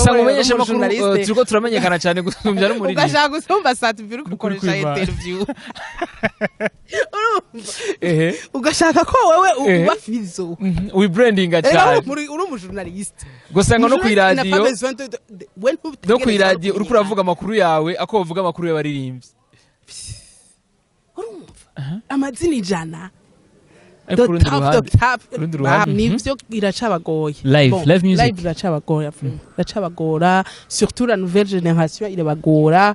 Ugasanga umenyesha amakuru, turiko turamenyekana cyane gusumbya n'umuririmbyi. Ugashaka gusumba Sat-B uri gukoresha kw'Imana. interview. Urumva? Ehe. Ugashaka ko wewe uba Fizo. Wibrandinga Rero cyane. uri umujournaliste. Gusanga no kw'iradiyo, We no kw'iradiyo uriko uravuga amakuru yawe, ako uvuga amakuru y'abaririmbyi. Urumva, amazina 100. Ariko The urundi top, ruhande, the top. urundi ruhande, Nivyo iracabagoye. Live, Bon, live music. Live iracabagoye, iracabagora, surtout la nouvelle génération irabagora.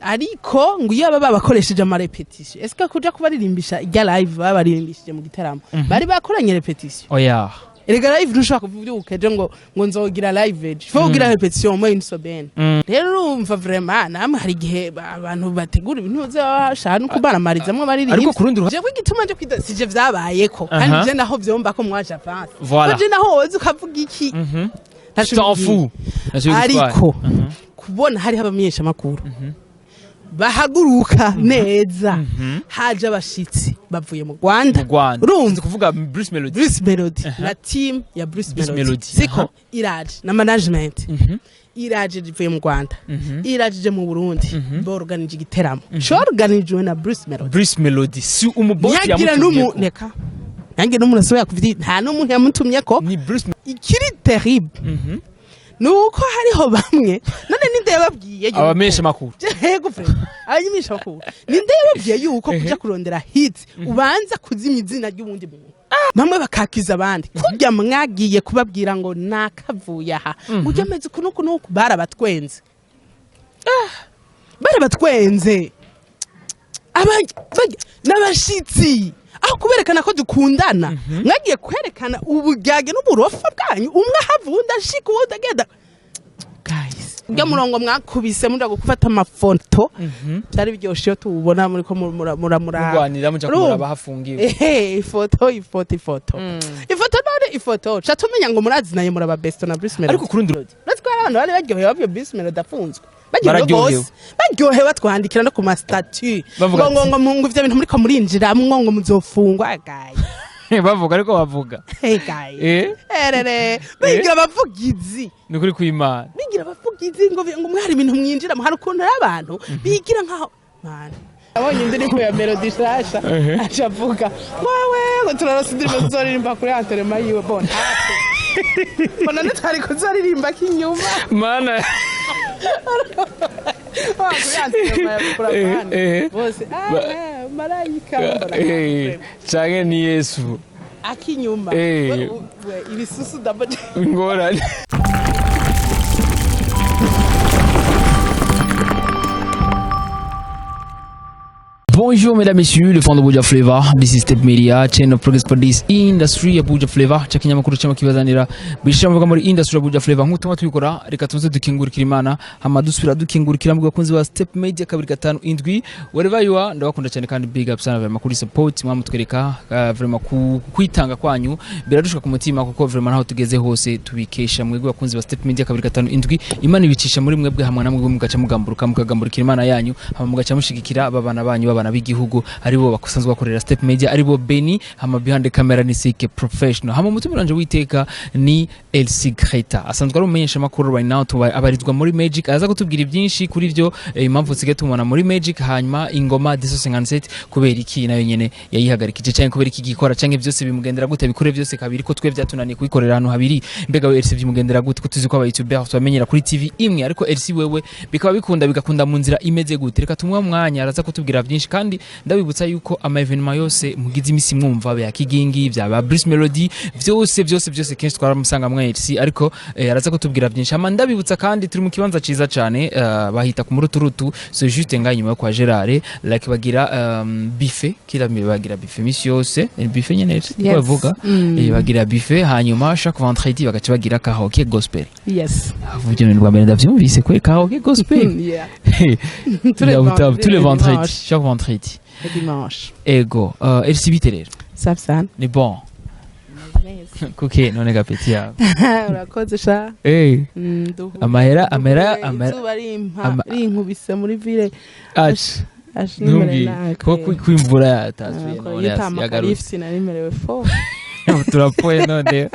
Ariko ngo iyo baba babakoresheje ama répétition, est-ce que kuja kubaririmbisha irya live baba baririmbishije mu gitaramo, bari bakoranye répétition? Oya. Erega live ntushobora kuvyuka ejo ngo nzogira live ejo, faut kugira répétition au moins une semaine. Rero urumva, vraiment namwe hari igihe abantu bategura ibintu baba bashaka no kubaramarizamwo baririmba. Ariko ku rundi ruhande, Jewe igituma nje kwida sije vyabayeko, kandi je naho vyomba ko mwaje avance. Voilà. Ko je naho woza ukavuga iki? Ntaco T'en bibwiye. fous. Ntacyo bigutwaye. Ariko kubona hariho abamenyesha makuru bahaguruka neza, haje abashitsi bavuye mu Rwanda. Mu Rwanda. Urumva? Sinzi kuvuga Bruce Melody. Bruce Melody na team ya Bruce Bruce Melody, Melody, siko? Iraje na management, iraje ivuye mu Rwanda, iraje ije mu Burundi, borganije igiteramo corganijwe na Bruce Melody. Bruce Melody si umubosi Ntiyagira yamutumyeko. n'umu neka, ntiyagira n'umuntu asubira kuvyi, nta n'umuntu yamutumye ko. Ni Bruce. Ikiri terrible ni uko hariho bamwe, none ninde yababwiye yuko Abamenyesha makuru. Yego, vraiment, abamenyesha makuru, ninde yababwiye yuko kuja kurondera hit ubanza kuzimya izina ry'uwundi muntu, bamwe bakakiza abandi? Kurya mwagiye kubabwira ngo nakavuye aha, ujya ameze uku n'uku n'uku, barabatwenze, barabatwenze. N'abashitsi, aho kuberekana ko dukundana, mwagiye kwerekana ubugage n'uburofa bwanyu, umwe ahava uwundi ashika, uwundi agenda. Guys, urya murongo mwakubise muja gufata amafoto byari biryoshe iyo tuwubona muriko muramuraba. Mugwanira muja Urumva? kumuraba hafungiwe. Ehe, ifoto, ifoto, ifoto, ifoto, none ifoto ca tumenya ngo murazinaye, muraba besto na Bruce Melody. Ariko ku rundi ruhande, Uretse ko hari abantu bari baryohewe babwiye Bruce Melody afunzwe, baryohewe Bararyohewe. gose, baryohewe, batwandikira no ku ma statut Bavuga ngo ngo ngo ivyo bintu muriko murinjiramwo ngo muzofungwa, guys. Bavuga, ariko bavuga. Hey guys. Erere, bigira abavugizi. Ni ukuri kw'Imana. Bigira abavugizi ngo mwari ibintu mwinjiramo, hari ukuntu ari abantu bigira nkaho man abonye indirimbo ya Melody shasha, aca avuga wewe ngo turarose indirimbo tuzoririmba kuri enterrement yiwe. Bon, mbona ntitwari kuzoririmba k'inyuma. Mana. Wa, kuri enterrement ya Buravan bose marayika mbona Canke ni Yesu. Akinyuma. We, ibisusu double. Ingorane. Bonjour mesdames, messieurs, le fond de Buja Flavor. This is Step Media, chain of progress for this industry ya Buja Flavor. Cha kinyamakuru cyama kibazanira bishyira muvuga muri industry ya Buja Flavor. Nk'uko tubikora, reka tuze dukingurikira Imana, hama dusubira dukingurikira mu bakunzi ba Step Media 257. Wherever you are, ndabakunda cyane kandi big up sana vraiment kuri support mwamutwereka, vraiment ku kwitanga kwanyu biradushika ku mutima, kuko vraiment naho tugeze hose tubikesha mwebwe bakunzi ba Step Media 257. Imana ibicisha muri mwebwe, hamwe namwe mugaca mugamburuka, mukagamburukira Imana yanyu, hama mugaca mushigikira abana banyu, babana b'igihugu, aribo basanzwe bakorera Step Media, aribo Beni, hama behind the camera ni Sike Professional. Hama umutumire wanje witeka ni LC Greta, asanzwe ari umumenyesha makuru, right now tuba abarizwa muri Magic. Aza kutubwira byinshi kuri byo, impamvu nsigaye tumubona muri Magic, hanyuma ingoma 257 kubera iki nayo nyene yayihagarikije, cyangwa kubera iki gikora, cyangwa byose bimugendera gute, bikore byose kabiri ko twe byatunaniye kubikorera ahantu habiri. Mbega we LC bimugendera gute, ko tuzi ko aba YouTuber tubamenyera kuri TV imwe, ariko LC wewe bikaba bikunda bigakunda mu nzira imeze gute? Reka tumuhe umwanya, araza kutubwira byinshi. Kandi ndabibutsa yuko ama événement yose mugize imisi mwumva bya Kigingi, bya ba Bruce Melody, byose byose byose, kenshi twaramusanga mwa LC, ariko araza kutubwira byinshi. Hama ndabibutsa kandi turi mu kibanza ciza cane, bahita ku Muruturutu, c'est juste ngaho inyuma yo kwa Gerard. Like bagira buffet kila, bagira buffet misi yose, buffet nyene yes. Bavuga bagira buffet, hanyuma chaque vendredi bagaca bagira karaoke gospel. Avuye ni rwa mbere ndavyumvise kwe karaoke gospel. Tous les vendredis, tous les vendredis, dimanche. Chaque vendredi. Et dimanche. Ego, LC, bite rero? Safi sana. Ni bon kuki none gapeti yawe? Urakoze sha. Amahera, amahera, amahera. Izuba rinkubise muri ville. Aci Ash, nimerewe ntumbwire nabi. ko kwimvura yatasuye none Iyo yagarutse. nari merewe fo. Turapfuye none.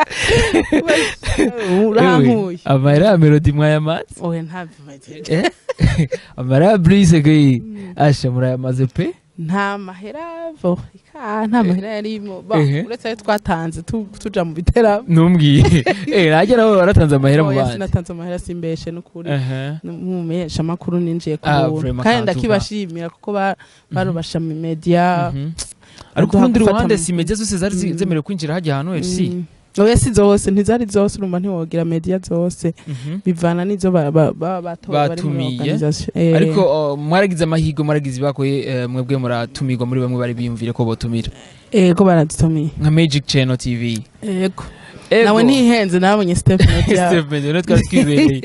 Urankuye. Amahera ya Melody mwayamaze? Oya, nta Eh? Amahera ya Brise gay asha murayamaze pe. Nta mahera vo ika, nta mahera yarimo. Ba, uretse ayo twatanze tuja mu biteramo. Ntumbwiye, najya nabo baratanze amahera mu Oya, bandi. Sinatanze amahera, simbeshe n'ukuri. Mumenyesha amakuru ninjiye ku Ah, buntu. vraiment, Kandi kantuka. ndakibashimira kuko barubasha mu media. Ariko ku rundi Baduha gufata ruhande, si media zose zari zemerewe kwinjira hajya ahantu LC. Oya, si zose, ntizari zose. Urumva ntiwogira media zose, bivana n'izo baba batowe bari muri Batumiye. organisation. Ariko mwaragize amahirwe, mwaragize ibakoye, mwebwe muratumirwa muri bamwe bari biyumvire ko botumira. Ego, baradutumiye. Nka Magic Channel TV. Ego. Ego. Nawe ntihenze, nabonye step media. Step Media rero twari twibereye,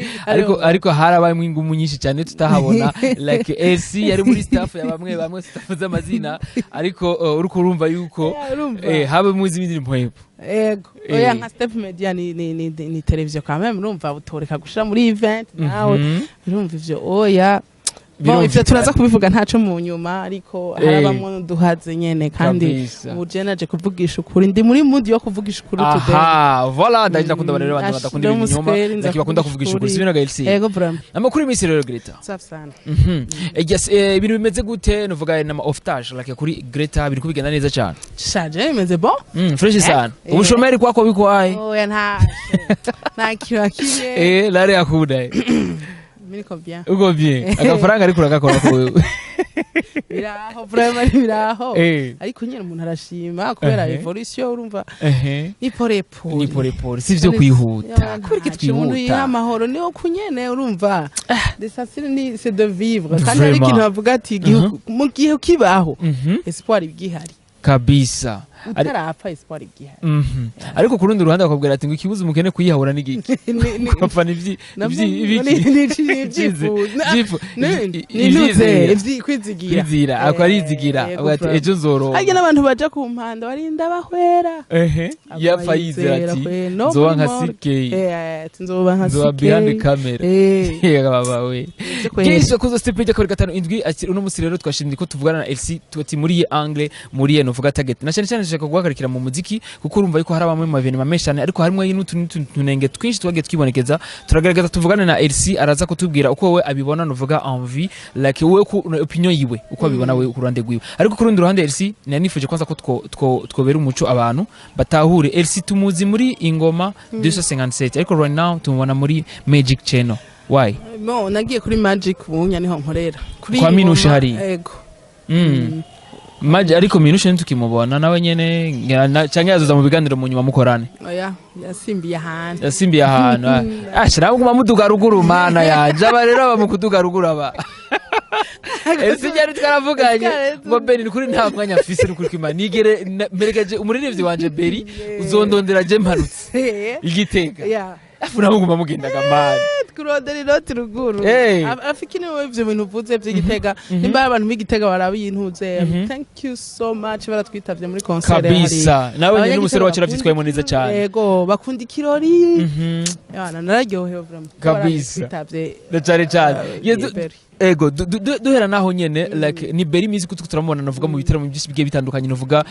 ariko harabayemo ingumu nyinshi cyane tutahabona, like AC yari muri staff ya bamwe bamwe, staff z'amazina, ariko uriko urumva yuko Yeah, urumva. Habemo izindi mpwebo. Ego. Oya, nka Step Media ni televiziyo quand même, urumva utoreka gushira muri event nawe. Urumva ivyo, oya. Bon, ivyo turaza kubivuga ntaco mu nyuma, ariko harabamwo duhaze nyene kandi ubu je naje kuvugisha ukuri, ndi muri mood yo kuvugisha ukuri today. Aha, voilà, ndagenda kunda rero abantu badakunda Ashira ibinyoma, umusweri, nza like bakunda kuvugisha kuvugisha ukuri. ukuri. Sibino ga LC? Ego, vraiment. Amakuru y'imisi rero, Greta? Safi sana. Yes, ibintu bimeze gute, nuvuga nama oftage like kuri Greta biri kubigenda neza cyane? Shaje bimeze bon. Fresh sana. Eh. Ubushomeri kwako bikwaye? Oya, nta kintu na kimwe. Lare yakunda. Miriko bien. Uko bien. Agafaranga ariko uragakora ko wewe? Biraho vraiment, biraho. Ariko nyine umuntu arashima kubera evolution, urumva, ni pole pole. Ni pole pole, si vyo kwihuta. Kubera iki Umuntu yiha twihuta? amahoro niwo kunyene, urumva, l'essentiel ni c'est de vivre, kandi hari Vraiment. ikintu bavuga ati mu gihe ukibaho, espoir ibwihari. Kabisa. Utarapfa, espoir ibwihari. Ariko ku rundi ruhande bakubwira ati ngo ikibuza umukene kuyihahura ni giki? Ukapfa ni Navyo ibiki? ni ibyifuzo. Ni Ivyizera. intuze kwizigira. Kwizira, ako arizigira. Avuga ati ejo nzoronka. Harya n'abantu baja ku mpanda barinda bahwera. Yapfa yizera ati Kwe, no nzoba muri nka morgue. CK. Ati nzoba nka Nzoba CK. behind camera. Baba we. Ivyo kwera. Kenshi kuzo step ijya kabiri gatanu indwi ati uno musi rero twashimye ko tuvugana na LC, tuti muri iyi angle, muri iyi nuvuga target na cyane cyane dushaka guhagarikira mu muziki, kuko urumva yuko hari abamwe mu mavenema menshi cyane, ariko harimo n'utuntu tunenge twinshi twagiye twibonekeza. Turagaragaza tuvugane na LC, araza kutubwira uko we abibona, nuvuga envie like we ku opinion yiwe, uko abibona we ku ruhande rwiwe. Ariko ku rundi ruhande, LC, nari nifuje kwanza ko twobera umuco abantu batahure. LC tumuzi muri Ingoma 257, ariko right now tumubona muri Magic Channel. Why? Bon, nagiye kuri Magic, ubunya niho nkorera. Kuri Kwa Minushe Ngoma, hariya? Ego. Maji, ariko Minushe ntitukimubona nawe nyene canke yazoza mu biganiro mu nyuma mukorane? Oya, yasimbiye ahantu. Yasimbiye ahantu. Ashira muguma muduga ruguru, mana yanje. Aba rero aba mu kuduga ruguru aba ese ryari twaravuganye ngo Beni ni kuri nta mwanya mfise, ni kuri kwima nigere mperekeje umuririmbyi wanje Beri, uzondondera je mparutse igitega. Afu nawe muguma mugendaga, mani. Kurondera inoti ruguru. Afiki niwe ivyo bintu uvuze vy'igitega, nimba hari abantu b'igitega barabintuze, thank you so much, baratwitavye muri concert. Kabisa, nawe nyine umusore wacu aravyitwayemo neza cyane. Yego, bakunda ikirori. Yana nararyohewe vraiment. Kabisa. Baratwitavye. Na cyane cyane. Beri. Ego, duhera naho nyene, like ni Beri Music kuko turamubona navuga mu bitaramo byinshi bigiye bitandukanye, navuga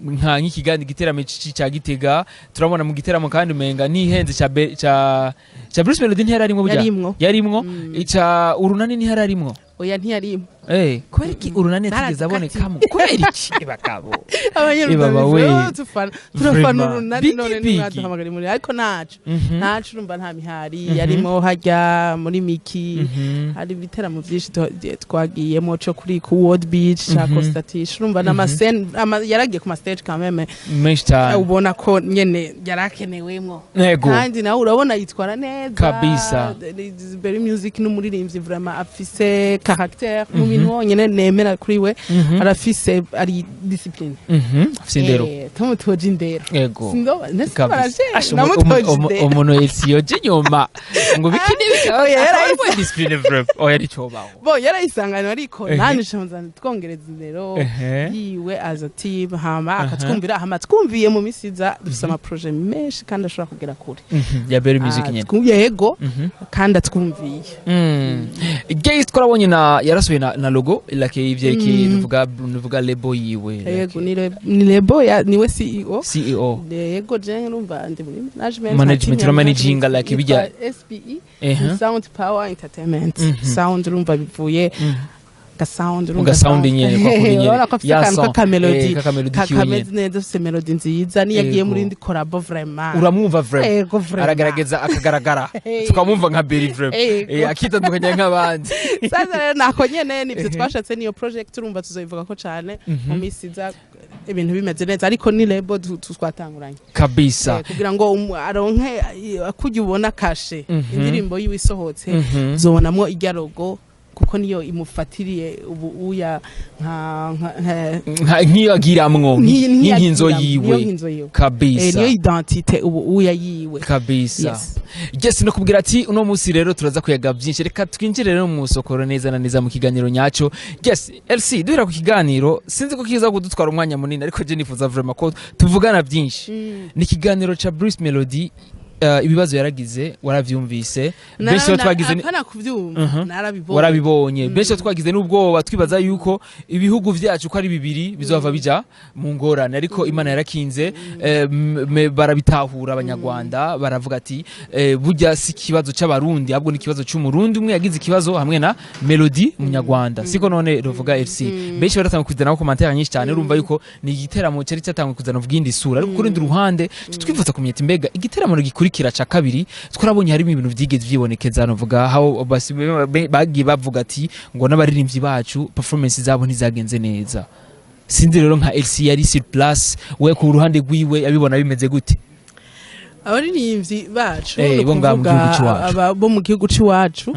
nka nk'ikigandi igiteramo cya Gitega, turabona mu giteramo kandi umenga nihenze cya Bruce Melody ntiyari arimwo burya? Yarimwo. Yarimwo. Ica Urunani ntiyari arimwo? Oya, ntiyarimwo. Kubera iki Urunani yatigeze Baradukatiye. abonekamo? Kubera iki bakabo? Ibaba we. Abanyarudanyi turafana Vraiment. Urunani Bigi, none bigi. ntimwaduhamagara muri, ariko ntaco ntaco, urumva nta mihari yarimo hajya muri Miki. Hari ibiteramo byinshi twagiyemo cyo kuri ku World Beach ca Costatisha, urumva n'amascene yaragiye ku ma stage quand même. Menshi cyane. Ubona ko nyene yarakenewemwo. Kandi nawe urabona yitwara neza. Kabisa. Berry Music n'umuririmbyi vraiment afise caractère mu bintu honyene nemera kuri we, arafise ari discipline. Afise indero. Tumutoje indero. Ego. Kabisa. Asha, Namutoje indero. Umuntu yoje inyuma ngo biki n'ibiki. Oya, Akaba discipline vraiment, oya, nicobaho. Bo yarayisanganywe, ariko nanje nshobora twongereza indero yiwe as a team, hama akatwumvira, hama twumviye mu misi iza dufise amaprojet menshi kandi ashobora kugera kure. Ya Berry Music Ah, nyene. yego, kandi atwumviye. Gays twarabonye na yarasuye na logo like ivyerekeye nuvuga label yiwe, like. Yego, ni label ya niwe. Niwe CEO. CEO. Yego, je urumva ndi muri management. Management, Nka team ya ura-managinga like yitwa SPE. Sound Power Entertainment. Sound, urumva bivuye ga sound, urumva. Ga sound nyene, kwa kundi nyene. Urabona ko afite Ya akantu sound. k'aka melody. Kaka melody kiwe Kameze nyene. neza, afite melody nziza, niyo agiye muri indi collabo, vraiment. Uramwumva vraiment. Yego, vraiment. Aragerageza akagaragara, tukamwumva nka Berry vraiment. Akitandukanya nk'abandi. Sasa rero nako nyene nivyo twashatse, niyo project, urumva tuzoyivuga ko cane mu minsi iza, ibintu bimeze neza, ariko ni label twatanguranye. Kugira ngo aronke kujya ubona kashe indirimbo yiwe isohotse, uzobonamwo irya logo, kuko niyo imufatiriye ubu uya nka Nk'iyo agiramwo nk'inkinzo niyo yiwe. Nkinzo yiwe. Kabisa. Niyo identité ubu uya yiwe. Kabisa. Yes. Yes, no kubwira ati uno munsi rero turaza kuyaga byinshi. Reka twinjire rero mu sokoro neza na neza mu kiganiro nyacyo. Yes, LC, duhera ku kiganiro, sinzi ko kiza kudutwara umwanya munini, ariko je nifuza vraiment ko tuvugana byinshi. Ni ikiganiro ca Bruce Melody, ibibazo yaragize waravyumvise. Benshi rero twagize Apana kuvyumva, narabibonye. Warabibonye. Benshi rero twagize n'ubwoba, twibaza yuko ibihugu vyacu ko ari bibiri bizova bija mu ngorane, ariko Imana yarakinze, barabitahura Abanyarwanda, baravuga ati burya si ikibazo c'Abarundi, ahubwo ni ikibazo c'Umurundi umwe yagize ikibazo hamwe na Melody Munyarwanda. Siko none ruvuga FC? Benshi baratanga kuzana commentaire nyinshi cyane. Urumva yuko ni igiteramo cyari cyatangwe kuzana ubwindi sura, ariko kuri rundi ruhande twifuza kumenya ati mbega igiteramo gikurikira ca kabiri, twarabonye harimo ibintu vyigeze vyibonekeza, novuga aho bagiye bavuga ati ngo n'abaririmbyi bacu performance zabo ntizagenze neza. Sinzi rero nka LC yari sur place, we ku ruhande rwiwe yabibona bimeze gute? Abaririmbyi bacu, ni bo ngaha mu ukuvuga gihugu c'iwacu. Bo mu gihugu c'iwacu,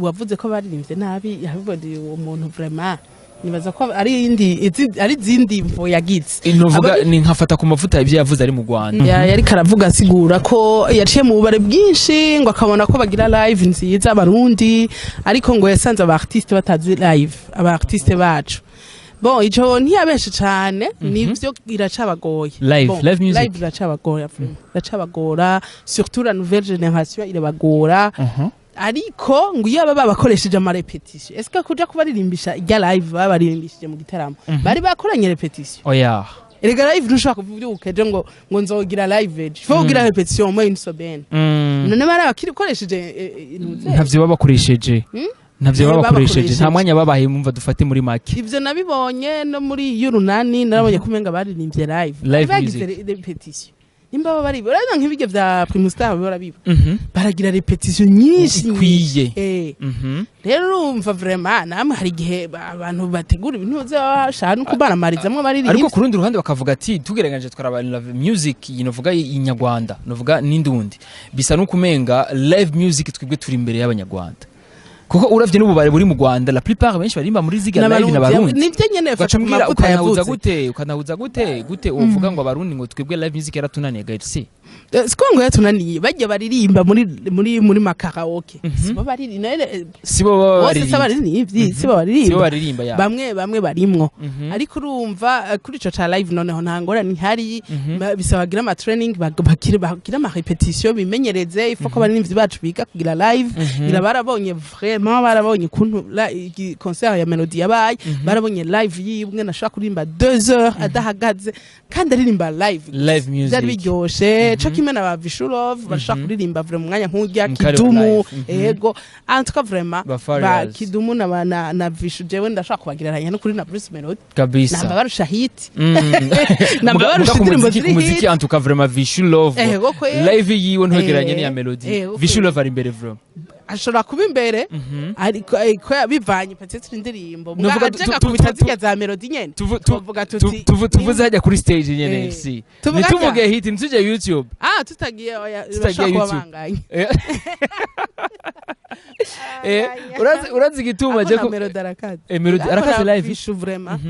wavuze ko baririmbye nabi, yabiboneye uwo muntu, vraiment nibaza ko ari indi ari izindi mvo yagize. Novuga ni nkafata ku mavuta ibyo yavuze ari mu Rwanda. Yariko aravuga asigura ko yaciye mu bubare bwinshi, ngo akabona ko bagira live nziza Abarundi, ariko ngo yasanze aba artiste batazi live, aba artiste bacu. Bon, ico ntiyabeshe cane, nivyo, iracabagoye. Live, Bon, live music. Live iracabagora, iracabagora, surtout la nouvelle génération irabagora. Ariko ngo iyo baba bakoresheje ama répétition, est-ce que kuja kubaririmbisha irya live babaririmbishije mu gitaramo, bari bakoranye répétition? Oya. Erega live ntushobora kuvyuka ejo ngo nzogira live ejo, faut kugira répétition au moins une semaine. None bari bakirikoresheje intuze? Ntavyo babakoresheje. Ntavyo babakoresheje, nta babakoresheje. mwanya babahaye. Mumva dufate muri make. Ivyo nabibonye no muri y'urunani, narabonye ko umenga baririmbye live. Live Bagize music. répétition nimba baba bari urabona nk'ibiryo vya Primustar barabiba, baragira répétition nyinshi. Ikwiye. Rero urumva vraiment namwe hari igihe abantu bategura ibintu bashaka no kubaramarizamwo Ariko baririmbye. ku rundi ruhande bakavuga ati tugereranyije twaraba live music novuga inyarwanda, novuga n'indundi, bisa n'ukumenga live music twebwe turi imbere y'Abanyarwanda, kuko uravye n'ububare buri mu Rwanda, la plupart benshi barimba muri ziga live n'Abarundi. Nibyo nyene, ugaca fata ku umbwira mavuta ukanahuza yavuze. Gute ukanahuza gute uvuga ngo Abarundi ngo twebwe live music yaratunaniye gahetse? Siko ngo yatunaniye, bajya baririmba muri ma karaoke sibo baririmba? Sibo baba Bose si baririmba. Abaririmbyi sibo Sibo baririmba. Baririmba ya. Bamwe bamwe barimwo. Ariko urumva kuri ico ca live noneho nta ngorane ihari. Bisaba bagira ama training, bagire ama répétition, bimenyereze. Ifo ko abaririmbyi bacu biga kugira live. Ira barabonye, vraiment barabonye ukuntu concert ya Melody yabaye, barabonye live yiwe nashobora kuririmba 2 heures adahagaze kandi aririmba live. Live music. Byari biryoshe, co kimwe na ba Vishulov bashobora kuririmba vraiment umwanya nk'urya. Mukari wa Kidumu. live. Ego, en tout cas vraiment Ba ba Farious. Kidumu na Vishu, jewe ndashaka kubagereranya no kuri na Bruce Melody. Kabisa. Namba barusha hit, namba barusha Muga ku indirimbo muziki, ziri ku muziki hit. en tout cas vraiment Vishu Love Ego kwe. live yiwe ntugereranye n'iya Melody. Kwe. Vishu Love ari imbere vraiment. Ashobora kuba imbere, ariko bivanye peut-être indirimbo Novuga aje agakubita zirya za Melody nyene, tuvuga tuti tuvuze hajya kuri stage nyene. FC Tuvuga ntituvuge hajya. hit, ntitujye YouTube. Ah, tutagiye, oya. Tutagiye Bashobora kuba YouTube. banganye. Urazi igituma Ariko je na Melody arakaze. Melody Ariko arakaze na live. Vishu vraiment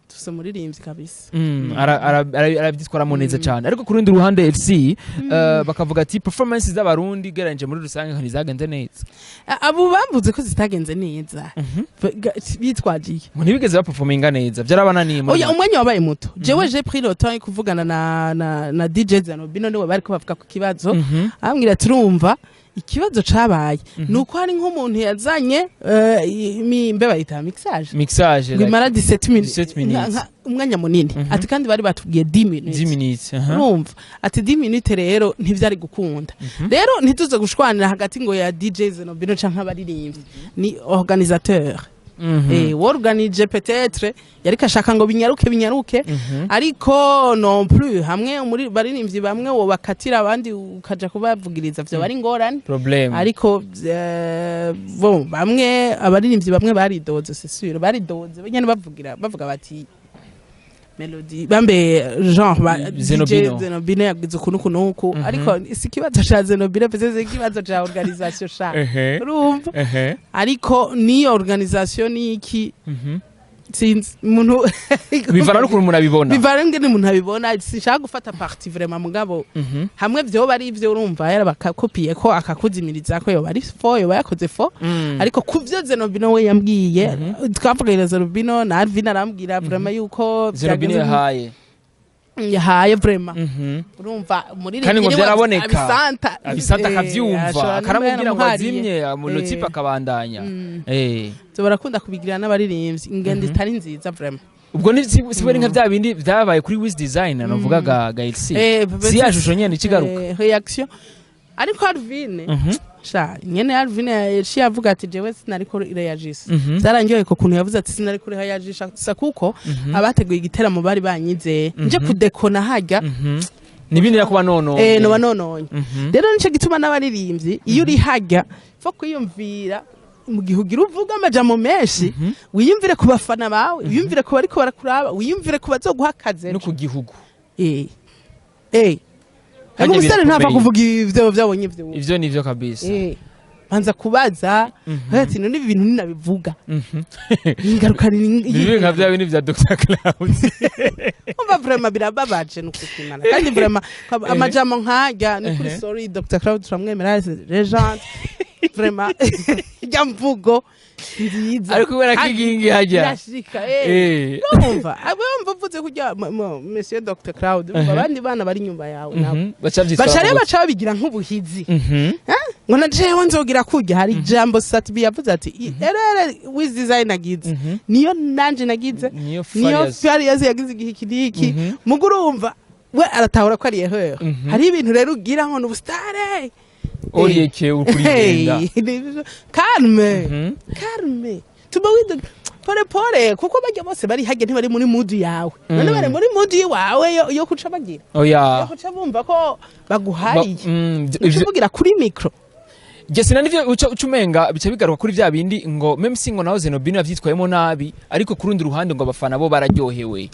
tuse umuririmbyi kabisa. Arabyitwaramo neza cyane, ariko ku rundi ruhande FC bakavuga ati performance z'Abarundi ugereranyije muri rusange ntizagenze neza. Abo bavuze ko zitagenze neza bitwajiye Ngo ntibigeze baperforminga neza, byarabananiye muri Oya, umwanya wabaye muto. Jewe j'ai pris le temps yo kuvugana na DJ Zanobino, niwe bariko bavuga ku kibazo. Ambwira turumva Ikibazo cabaye ni uko hari nk'umuntu yazanye mbe bayita mixage, Mixage. ngo imara 17 minutes. 17 minutes. Umwanya munini. Ati kandi bari batubwiye 10 minutes. 10 minutes, aha. Urumva, ati 10 minutes rero ntivyari gukunda. Rero ntituze gushwanira hagati ngo ya DJ Zenobino canke abaririmbyi, ni organisateur. Worganije peut-être yariko ashaka ngo binyaruke binyaruke, ariko non plus hamwe muri baririmbyi bamwe wo bakatira, abandi ukaja kubavugiriza, vyo bari ngorane. Problem. Ariko bon, bamwe abaririmbyi bamwe baridoze, c'est sûr, baridoze nyene bavugira, bavuga bati Melody bambe genre ba, Zenobino. DJ Zenobino yagize ukuntu uku n'uku. Ariko si ikibazo ca Zenobino, peut-être ikibazo ca organisation sha. Urumva, ariko niyo organisation ni iki? Sinzi umuntu. Bivana n'ukuntu umuntu abibona. Bivana n'ingene umuntu abibona. Sinshaka gufata parti vraiment, mugabo hamwe vyoba ari ivyo, urumva yarabakakopiye ko akakuzimiriza ko yoba ari faux, yoba yakoze faux. Ariko ku vyo Zenobino we yambwiye, twavuganye na Zenobino na Alvin, arambwira vraiment yuko Zenobino yahaye. Yahaye vraiment. Urumva muri Kandi ngo vyaraboneka. Abisanta. Abisanta akavyumva, akaramubwira ngo azimye mu type, akabandanya. Barakunda kubigira n'abaririmbyi ingendo itari nziza vraiment. Ubwo ni si bari nka bya bindi byabaye kuri Wiz Design navugaga Gaël, si ya shusho nyene ikigaruka. Réaction ariko Alvin, sha nyene Alvin yaciye avuga ati jewe sinariko reagisa. Byarangiye ko kuntu yavuze ati sinariko reagisha sa kuko abateguye igiteramo bari banyizeye, nje kudekona hajya. Nibindi kuba nono. Noba nononye. Rero nico gituma n'abaririmbyi iyo uri hajya fo kwiyumvira mu gihe ugira uvuga amajambo menshi, wiyumvire ku bafana bawe, wiyumvire ku bariko barakuraba, wiyumvire ku bazoguha akazi no ku gihugu. Ariko Harya umusore ntapfa birakomeye. kuvuga ivyo vyabonye ivyo. Ivyo nivyo kabisa. Banza kubaza ati none ibi bintu ninabivuga ingaruka ni Bibe nka bya bindi vya Dr Cloud. Umva, vraiment birababaje nukuri, kandi vraiment amajambo nkajya ni kuri sorry Dr Cloud, turamwemera, legend vraiment, ijya mvugo nziza. Ariko kubera kigingi hajya. Birashika. Urumva urumva uvuze kurya monsieur Dr Cloud, urumva abandi bana bari inyuma yawe nabo Baca vyitwara baca rero gute? baca babigira nk'ubuhizi ngo na jewe nzogira kurya. Hari ijambo Satbi yavuze ati erere Wiz Design nagize niyo nanje nagize, niyo niyo Farious. Farious yagize igihe iki n'iki. Mugo urumva we aratahura ko ari erreur. Hari ibintu rero ugira ngo ni ubusitare. Oriyeke ukurigenda. Calme, calme, tuba wido pole pole, kuko bajya bose bari hajya ntibari muri mood yawe. None bari muri mood yawe yo kuca bagira oya yo kuca bumva ko baguhariye uca uvugira kuri micro. Jye sina nivyo uca umenga bica bigaruka kuri vya bindi ngo même si ngo naho Zenobino yavyitwayemo nabi, ariko ku rundi ruhande ngo abafana bo bararyohewe.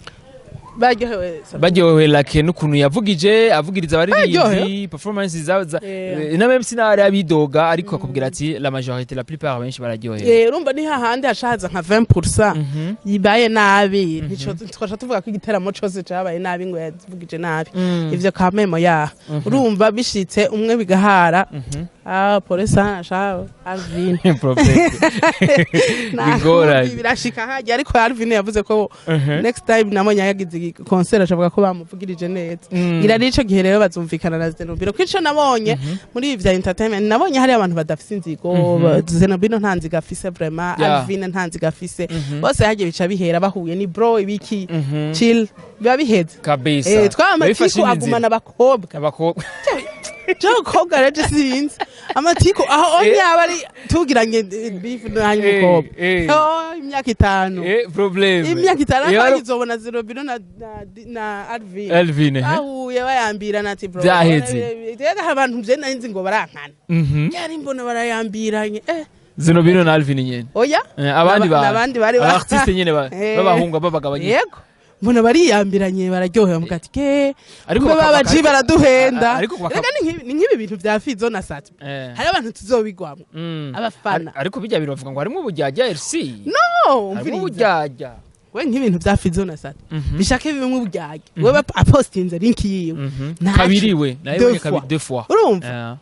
Baryohewe. Baryohewe like n'ukuntu yavugije, avugiriza abaririmbyi, Baryohewe. performance za Yeah. na même si nawe abidoga, ariko akubwira ati la majorité, la plupart, benshi bararyohewe. Urumva ni hahandi hashaza nka 20% yibaye nabi, ntico twasha tuvuga ko igiteramo cose cabaye nabi ngo yavugije nabi. Ivyo kamemo ya urumva bishitse umwe bigahara, ah, pole sana sha Alvin. Prophet. Bigoranye. Birashika hajya, ariko Alvin yavuze ko next time nabonye yagize concert ashavuga ko bamuvugirije neza. Ngira n'ico gihe rero bazumvikana na Zenobino, ko ico nabonye muri ibi vya entertainment, nabonye hari abantu badafise inzigo. Zenobino nta nzigo afise vraiment. Alvin nta nzigo afise. Bose hagiye bica bihera bahuye ni bro ibiki, chill, biba biheze. Kabisa. Twaba Babifashe amatiku indi agumana nzira. abakobwa. Abakobwa. Je abakobwa rero sinzi amatiku aho onye aba ari tugiranye beef nanyu umukobwa. Oh, imyaka 5. Problème. Imyaka 5. Iyo Ariko izobona Zenobino na Alvin. Alvin, eh? Bahuye bayambirana ati bro. Vyaheze. Rero abantu je nari nzi ngo barankana, yari mbona barayambiranye. Zenobino na Alvin nyene? Oya. Abandi ba N'abandi bari artiste nyene b'abahungu b'abagabo nyene. Yego, mbona bariyambiranye, bararyohewe, muga ati ke Ariko kumbe babaji baraduhenda. Ariko Rega ni nk'ibi bintu vya Fizo na Sat, hari abantu tuzobigwamo abafana. Ariko bijya bintu bavuga ngo harimo ubujyajya RC. No, Harimo umviriza. ubujyajya. We nk'ibintu vya Fizo na Sat bishake bimwe ubujyajya, we apostinze link yiwe. Kabiri we nayo Deux kabiri fois. deux fois. Urumva,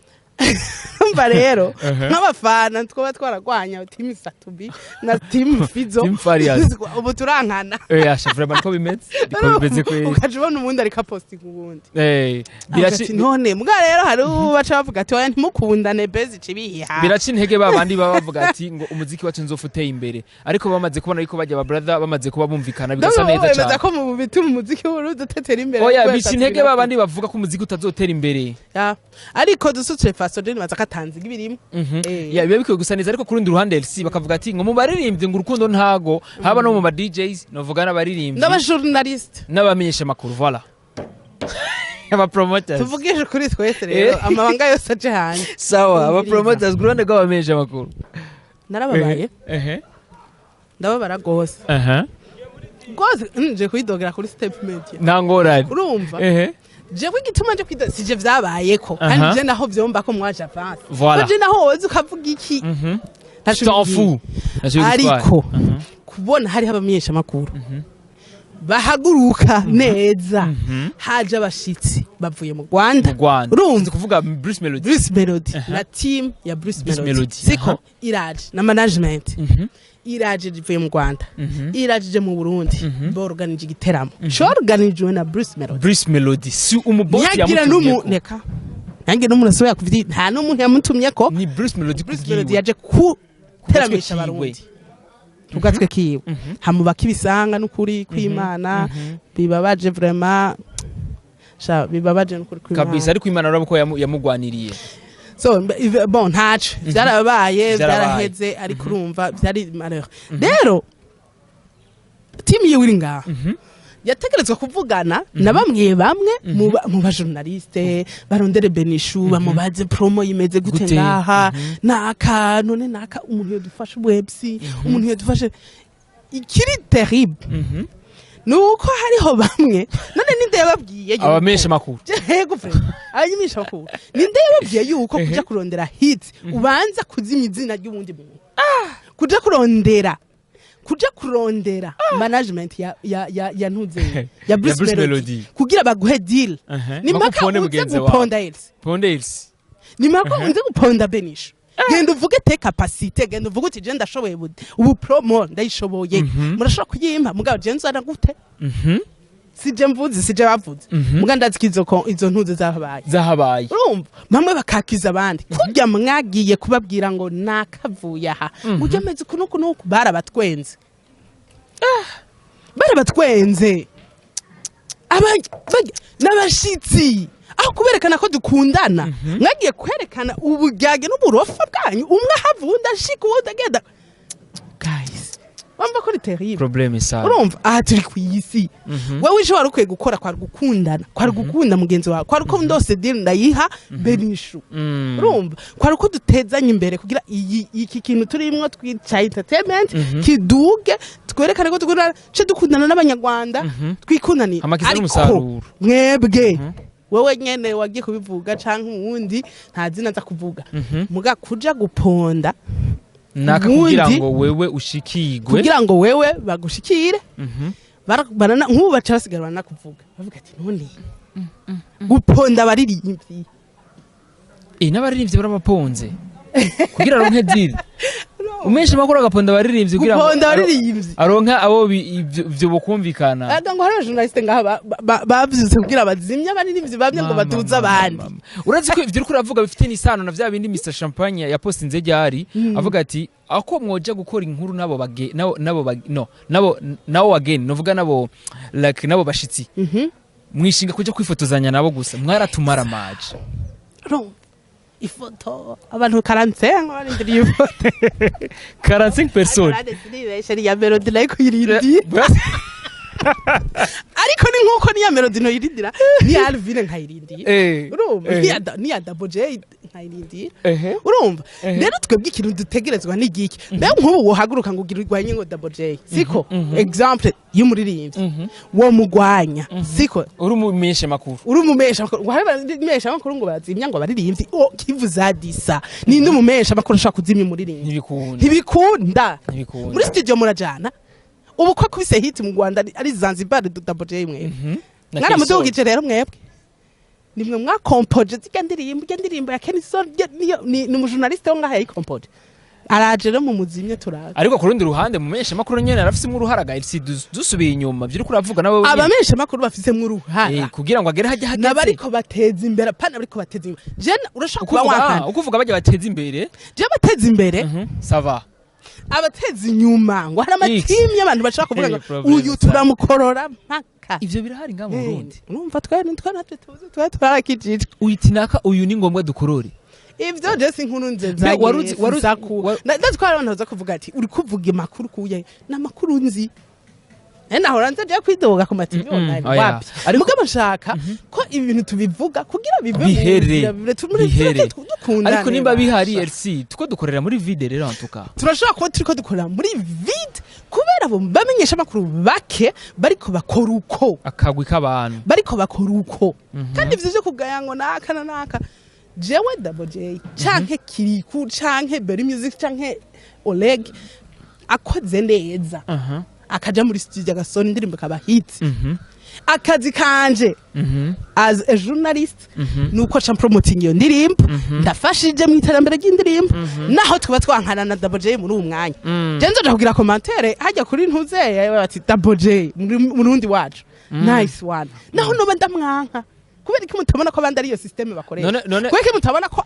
Umva rero, Ehe. nk'abafana twaba twaragwanya team Sat-B na team Fizzo. Team Farious. Ubu turankana. Asha, vraiment niko bimeze, niko bimeze kweli. Ukaja ubona uwundi ariko apostinga uwundi. Avuga Biraci ati, none mbwa rero hari uwo baca bavuga ati: "Oya, ntimukundane, bezi cibiha." Biraca intege ba bandi baba bavuga ati ngo umuziki wacu nzofa uteye imbere, ariko bamaze kubona yuko bajya ba brother bamaze kuba bumvikana, bigasa neza Wemeza cyane. ko mu bituma umuziki w'Uburundi utetera imbere? Oya, Kubera bica intege ba bandi bavuga ko umuziki utazotera imbere. Ya. Ariko dusutse faso je nibaza ko atanziga ibirimo. Ya, biba bikwiye gusa neza, ariko ku rundi ruhande LC bakavuga ati ngo mu baririmbyi ngo urukundo ntago haba, no mu ba DJs novuga n'abaririmbyi N'abajournaliste. N'abamenyesha makuru, voilà, aba promoters. Tuvugishe kuri twese rero, amabanga yose aje hanze. Sawa, aba promoters, ku ruhande rw'abamenyesha makuru. Narababaye. Ndababara gose gose. Nje kwidogera kuri Step Media. Nta ngorane. Urumva, jewe igituma nje kwido sije vyabayeko, kandi je naho vyomba ko mwaje avance. Voilà. Ko je naho woza ukavuga iki, ntaco T'en bibwiye. fous. Ntacyo bigutwaye. Ariko kubona hariho abamenyesha makuru bahaguruka neza, haje abashitsi bavuye mu Rwanda. Mu Rwanda. Urumva? Sinzi kuvuga Bruce Melody. Bruce Melody na team ya Bruce Bruce Melody, Melody, siko? aha. Iraje na management, iraje ivuye mu Rwanda, iraje ije mu Burundi, borganije igiteramo corganijwe na Bruce Melody. Bruce Melody si umubosi Ntiyagira yamutumyeko. n'umu neka ntiyagira n'umuntu asubira kuvuga, nta n'umuntu yamutumye ko. Ni Bruce Melody. Bruce kubwiwe. Melody yaje kuteramisha Ku gatwe abarundi ku gatwe kiwe, hamubaka ibisanga n'ukuri kw'Imana. Bibabaje vraiment sha, bibabaje n'ukuri kw'Imana. Kabisa, ariko Imana urabona ko yamugwaniriye. So bon, ntaco, vyarabaye. Vyarabaye. Vyaraheze, ariko urumva vyari malheur. Rero team yiwe iri ngaha yategerezwa kuvugana na bamwe bamwe mu bajournaliste, barondere Benishu, bamubaze promo imeze gute, Gute? ngaha naka, none naka umuntu yodufasha websi, umuntu yodufashe. Ikiri terrible nuko hariho bamwe, none ninde yababwiye yuko- Abamenyesha makuru. Yego vraiment, abamenyesha makuru, ninde yababwiye yuko kuja kurondera hit ubanza kuzimya izina ry'uwundi muntu, kuja kurondera management ya ntuze ya Bruce Bruce Melody, Melody. kugira baguhe deal, ni Mpaka mpaka uponde uze mugenzi wawe. guponda Elsie. Ponde Elsie. Ni mpaka uze guponda Benisho. Genda uvuge tes capacités, genda uvuge uti: "Je ndashoboye ubu promo ndayishoboye, murashobora kuyimpa, mugabo je nzana gute?" Sije mvuze, sije bavuze, muga ndazi ko izo ntuze zahabaye. Zahabaye. Urumva, bamwe bakakiza abandi kurya mwagiye kubabwira ngo nakavuye aha, ujya ameze uku n'uku n'uku. Barabatwenze, barabatwenze. N'abashitsi, aho kuberekana ko dukundana, mwagiye kwerekana uburyage n'uburofa bwanyu, umwe ahava uwundi ashika, uwundi agenda. Guys, wumva ko ni terrible. Problème sana. Urumva, aha turi ku isi, wowe icyo wari ukwiye gukora kwari gukundana, kwari gukunda mugenzi wawe, kwari uko ndose deal ndayiha Benishu. Urumva, kwari uko dutezanye imbere kugira iyi iki kintu turimwo twicaye entertainment kiduge, twerekane ko dukundana, ce dukundana n'abanyarwanda, twikundanire. Hama kizana Ariko umusaruro. mwebwe, wowe nyene wagiye kubivuga canke uwundi, nta zina nza kuvuga, muga kuja guponda Naka kugira ubundi- ngo wewe ushikigwe. Kugira ngo wewe bagushikire. Nk'ubu baca basigara baranakuvuga, bavuga ati: "None guponda abaririmbyi?" N'abaririmbyi barabaponze kugira aronke deal. Umenshi makuru agaponda abaririmbyi kugira ngo Guponda abaririmbyi. aronke abo ivyo bokumvikana. Aga ngo hari abajournaliste ngaha bavyutse kugira bazimye abaririmbyi bamwe ngo Mama, baduze mama, abandi. mama. Urazi ko ivyo uriko uravuga bifite n'isano na vya bindi Mr Champagne yapostinze ryari, avuga ati ako mwoja gukora inkuru nabo bage nabo no nabo bageni, novuga nabo like nabo bashitsi, mwishinga kuja kwifotozanya nabo gusa, mwaratumara maje. Urumva, ifoto abantu 45 barindiriye ifoto. 45 personnes. Ariko sinibeshe, ni ya Melody nayo kuyirindiye, ariko ni nkuko niya Melody noyirindira, niya Alvin nkayirindiye. Urumva, niya Double J nkayirindiye. Urumva rero, twebwe ikintu dutegerezwa ni igiki? Mbega nk'ubu wohaguruka ngo ugire urwanye ngo Double J, siko? Exemple y'umuririmbyi wo mugwanya, siko? Uri umumenyesha makuru. Uri umumesha makuru, ngo hari abamenyesha makuru ngo bazimya ngo abaririmbyi. O kivuza disa, ninde umumesha makuru ashobora kuzimya umuririmbyi? Ntibikunda. Ntibikunda. Ntibikunda. Muri studio murajana, ubu ko akubise hit mu Rwanda ari Zanzibar, Double J mwebwe Na mwaramudugije rero mwebwe. Nimwe mwakompoje zirya ndirimbo, irya ndirimbo ya Kenny Sol niyo ni umujournaliste wo ngaha yayikompoje. Araje rero mu muzimye turaza. Ariko ku rundi ruhande, mu menyesha makuru nyene arafise uruhara ga LC. Dusubiye inyuma vyiri kuravuga nawe wenyene. Abamenyesha makuru bafisemo uruhara. Kugira ngo agere hajya hageze. N'abariko bateza imbere, pana bariko bateza imbere. Je urashaka kuba Ukuvuga wankana. Ukuvuga bajya bateza imbere. Je bateza imbere, Ça va. abateza inyuma ngo hari amatimu y'abantu bashaka kuvuga ngo Hey, problem uyu turamukorora mpaka. Ivyo birahari ngaha mu Burundi. Urumva twe natwe tuzi, twe twarakijijwe. Uyitinaka uyu ni ngombwa dukorore. Ivyo je si inkuru nze. Mbe Ndazi ko hari abantu baza kuvuga ati uri kuvuga amakuru kuye n'amakuru nzi. Nahora nze je kwidoga ku mativi online Oya. wapi. Mugabo nshaka ko ibi bintu tubivuga kugira bive mu Bihere. nzira, Bihere. tureke dukundane. Ariko nimba bihari, Basha. LC, tuko dukorera muri vide rero antuka. Turashobora kuba turiko dukorera muri vide kubera abo bamenyesha amakuru bake bariko bakora uko. Akagwi k'abantu. Bariko bakora uko. Kandi ivyo vyo kugaya ngo naka na naka, jewe Double J canke Kiriku canke Berry Music canke Oleg akoze neza, akaja muri studio agasona indirimbo ikaba hit, akazi kanje as a journalist nuko ca promoting iyo ndirimbo, ndafashije mu iterambere ry'indirimbo, naho twaba twankana na Double J muri uwo mwanya. Je nzoja kugira commentaire hajya kuri ntuzeye bati Double J murundi wacu, nice one, naho noba ndamwanka. Kubera iki mutabona ko abandi ari iyo système bakoresha? None Kubera iki mutabona ko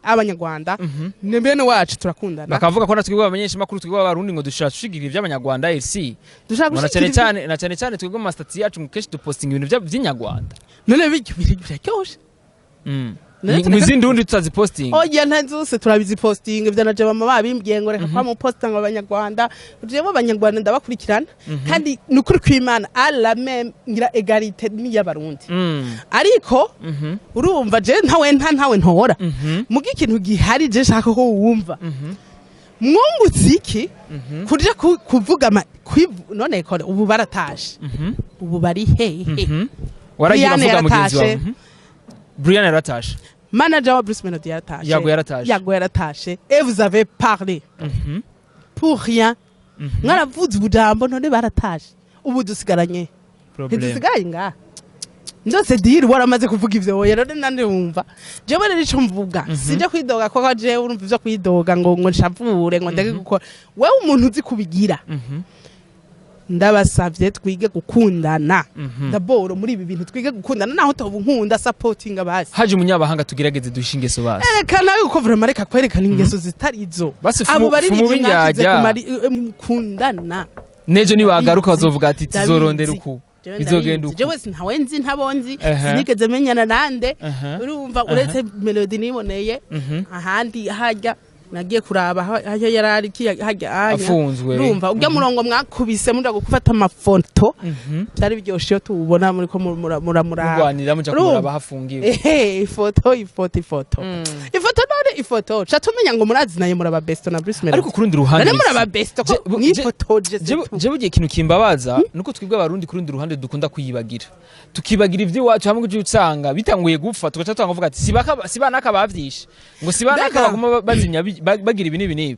abanyarwanda ni bene wacu, turakundana? Bakavuga ko natwe abamenyesha makuru, twebwe abarundi, ngo dushaka gushigira ivy'abanyarwanda, LC. Dushaka Ngo na cyane gushigikira cyane, na cyane cyane twebwe mu ma statuts yacu ngo kenshi dupostinga ibintu vy'inyarwanda. None bityo biraryoshe. None Mu izindi undi tutazipostinga. Oya, nta zose turabizipostinga. Ivyo naje mama babimbwiye ngo reka kwa muposta ngo abanyarwanda. Jewe abanyarwanda ndabakurikirana, kandi ni ukuri kw'Imana à la même ngira égalité n'iy'abarundi. Ariko urumva je ntawe nta ntawe ntora. Muga ikintu gihari je nshaka ko wumva, mwungutse iki kuja kuvuga none kore ubu baratashe, ubu bari hehe? Waragiye Brian uravuga mugenzi wawe. yaratashe. Brian yaratashe. Manager wa Bruce Melody yaratashe. Yago yaratashe. Yago yaratashe, et vous avez parlé pour rien. Mwaravuze ubujambo, none baratashe, ubu dusigaranye Problem. Ntidusigaye ngaha nzose diri waramaze kuvuga ivyo wowe rero nande wumva. Jewe rero ico mvuga, sinje kwidoga koko. Jewe urumva ivyo kwidoga ngo nshavure ngo ndeke gukora, wewe umuntu uzi kubigira. Ndabasavye twige gukundana d'abord muri ibi bintu, twige gukundana. Naho utoba unkunda, supporting basi. Haje umunyabahanga, tugerageze duhishe ingeso basi. Erekana yuko vraiment, reka kwerekana ingeso zitari izo. Basi Abo baririmbyi fumu mwakize b'indyarya. kumari mukundana. Nejo nibagaruka bazovuga ati Ndabizi. tuzorondera uku Jewe bizogenda ndabizi. uku. Jewe ntawe nzi, ntabo nzi, sinigeze menyana nande. Urumva, uretse Melody niboneye ahandi hajya nagiye kuraba hajya yarari hajya anya. Afunzwe. Urumva urya murongo mwakubise muja gufata amafoto, byari biryoshe iyo tuwubona muriko muramuraba. Murwanira muja Urumva? kumuraba hafungiwe. Ehe, ifoto, ifoto, ifoto, ifoto, none ifoto ca tumenya ngo murazinaye, muraba besto na Bruce Melody. Ariko ku rundi ruhande, None muraba besto ko mwifotoje? Jewe igihe ikintu kimbabaza nuko twebwe abarundi ku rundi ruhande dukunda kwiyibagira, tukibagira ivy'iwacu, hamwe uje usanga bitanguye gupfa tugaca tutanga kuvuga ati si banaka bavyishe, ngo si banaka. Mbega. Baguma bazimya bagira ibi n'ibi n'ibi,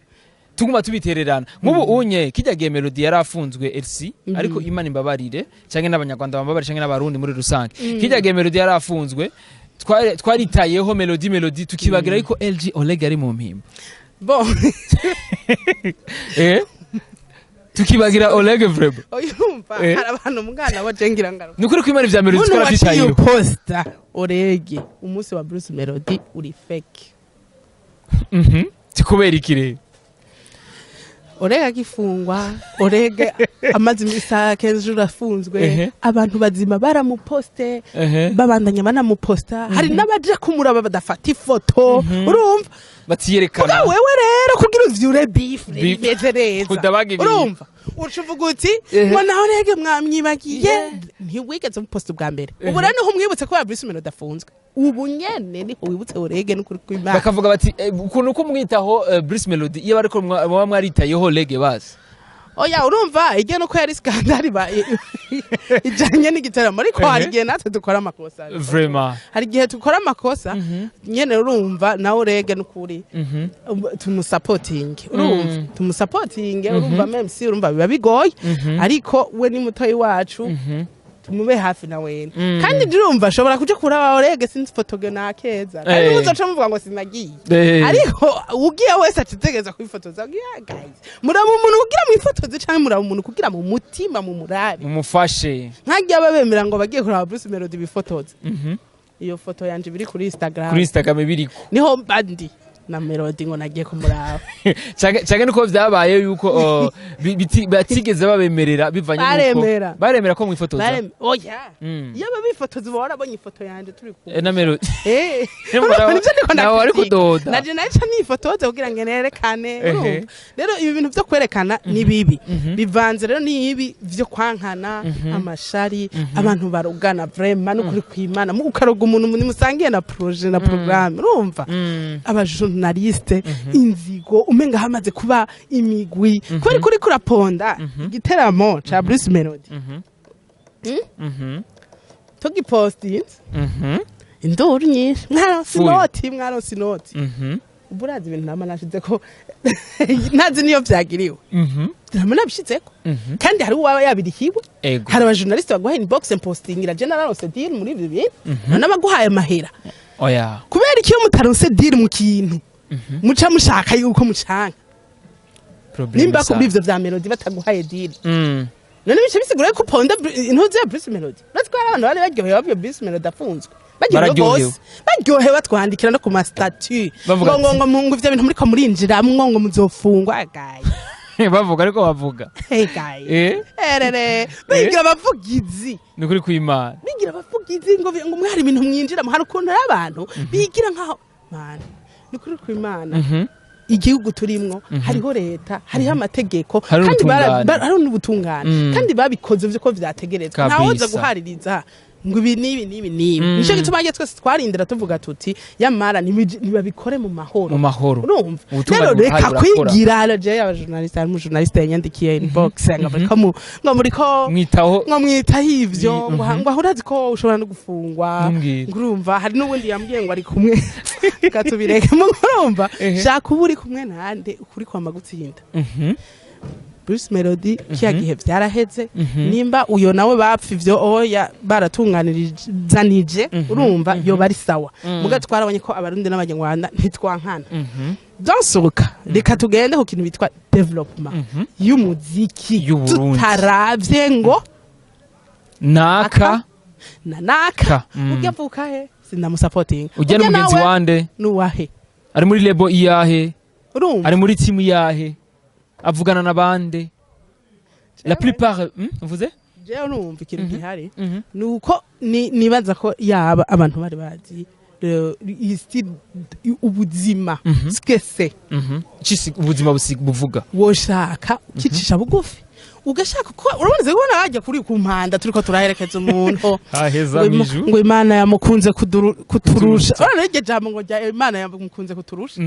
tuguma tubitererana. Nk'ubu unye kijya gihe Melody yari afunzwe, LC, ariko Imana imbabarire canke n'abanyarwanda bambabarire canke n'abarundi muri rusange, kijya gihe Melody yari afunzwe twaritayeho Melody, Melody, tukibagira yuko LG Oleg ari mu mpimba. Bon. Tukibagira Oleg vraiment. Urumva, hari abantu umwana wa jengira ngaruka. Ni ukuri kwimana ivya Melody Muntu waciye twaravyitayeho. posta Orege umunsi wa Bruce Melody uri fake. Tikubera iki rero? Orege agifungwa, Orege amaze imisa kenshi afunzwe, abantu bazima baramuposte, babandanya banamuposta, hari n'abaje kumuraba badafata ifoto, urumva? Batiyerekana. Kuga wewe rero kugira uvyure beef rero Beef. imeze neza. Kudabaga ibintu. Urumva uca uvuga uti ngo naho rege mwamwibagiye, ntiwigeze umuposta ubwa mbere. Ubu rero niho umwibutse ko Bruce Melody afunzwe, ubu nyene niho wibutse Orege n'ukuri kw'Imana. Bakavuga bati ukuntu ko mwitaho Bruce Melody, iyo bariko muba mwaritayeho Lege basi. Oya, urumva igihe nuko yari scandale ba ijanye n'igitaramo, ariko hari igihe natwe dukora amakosa. Vraiment. Hari igihe dukora amakosa nyene. Urumva nawe Orege n'ukuri tumusapotinge, urumva, tumusapotinge. Urumva même si urumva biba bigoye, ariko we ni mutoyi wacu. Mube hafi na wene. Kandi ndurumva ashobora kuja kuraba orege, sinzi fotoge nakeza, kandi muzoca muvuga ngo sinagiye. Ariko ugiye wese ategereza kwifotoza. Yeah, guys, muraba umuntu kugira mwifotoze canke muraba umuntu kugira mu mutima mu murabe? Mumufashe. Nkagiye babemera ngo bagiye kuraba Bruce Melody bifotoze. Iyo foto yanje biri kuri Instagram. Kuri Instagram biriko. Niho bandi na Melody ngo nagiye kumuraba. Canke nuko vyabaye yuko batigeze babemerera bivanye nuko Baremera. Baremera ko mwifotoza. Oya. Iyo babifotoza uba warabonye ifoto yanje turi kumwe. Na Melody. Urumva nivyo ndiko Nawe wari ndakritika. kudoda. Naje naca nifotoze kugira ngo nerekane. Urumva rero ibi bintu vyo kwerekana ni bibi, bivanze rero n'ibi vyo kwankana, amashari, abantu barugana. Vraiment, n'ukuri kwimana, mu ukaroga umuntu musangiye na projet na programme, urumva? Abajournaliste, inzigo, umenga hamaze kuba imigwi kubera kuri kuraponda igiteramo ca Bruce Melody. Tugipostinze, induru nyinshi, mwaronse Fuyu. inoti, mwaronse inoti. Ubu urazi ibintu nama nashizeko, ntazi niyo vyagiriwe. Nama nabishizeko, kandi hari uwaba yabirihiwe. Hari abajournaliste baguha inbox, mpostingira je nararonse deal muri ibi bintu. None abaguhaye amahera, Oya. kubera iki iyo mutaronse deal mu kintu muca mushaka yuko mucanka? Problème Nimba sa. kuri ivyo vya Melody bataguhaye deal, none bice bisigura ko uponda intuzi ya Bruce Melody? Uretse ko hari abantu bari baryohewe babwiye Bruce Melody afunzwe, baryohewe Bararyohewe. gose, baryohewe, batwandikira no ku ma statut Bavuga ngo ngo ngo ngo ivyo bintu muriko murinjiramwo, ngo muzofungwa, guy. Bavuga, ariko bavuga. Hey guy. Erere, bigira abavugizi. Ni ukuri kw'Imana. Bigira abavugizi ngo mwari ibintu mwinjiramo. Hari ukuntu ari abantu bigira nkaho, man, ni ukuri kw'Imana. Igihugu turimwo hariho leta, hariho amategeko, Hariho kandi ubutungane. hariho n'ubutungane, kandi babikoze vyo ko vyategerezwa. Ntawoza guhaririza ngo ibi n'ibi n'ibi n'ibi. Nico gituma hagiye twese twarindira tuvuga tuti yamara nibabikore mu mahoro. Mu mahoro. Urumva Ubutungane rero, buhari reka burakora. kwigira je abajournaliste. Hari umujournaliste yanyandikiye inbox ngo muriko ngo muriko Mwitaho. ngo mwitaho ivyo, ngo aho urazi ko ushobora no gufungwa. Ntumbwire. Ngo urumva hari n'ubundi yambwiye ngo ari kumwe, reka tubireke. Mu urumva, shaka uba uri kumwe nande, ukuri kwama gutsinda. Bruce Melody kiya gihe vyaraheze. Nimba uyo nawe bapfa ivyo, oya, baratunganirizanije, urumva yo bari sawa. Muga twarabonye ko Abarundi n'Abanyarwanda ntitwankana. Dansohoka, reka tugende ku kintu bitwa développement y'umuziki Y'Uburundi. tutaravye ngo Naka na naka. Ka, Urya avuka he, sinamusapotinga. Ujya n'umugenzi wande? Nuwahe? Ari muri label iyahe? Urumva? Ari muri team iyahe? Avugana na bande la plupart? Uvuze? Jewe urumva ikintu gihari nuko nibaza ko yaba abantu bari bazi iyi style, ubuzima twese. Cisi ubuzima buvuga. Woshaka ukicisha bugufi, ugashaka ko urabona kubona hajya kuri ku mpanda turiko turaherekeza umuntu Haheza. ngo Imana yamukunze kuturusha. Kuturusha. Urabona iryo jambo ngo rya Imana yamukunze kuturusha,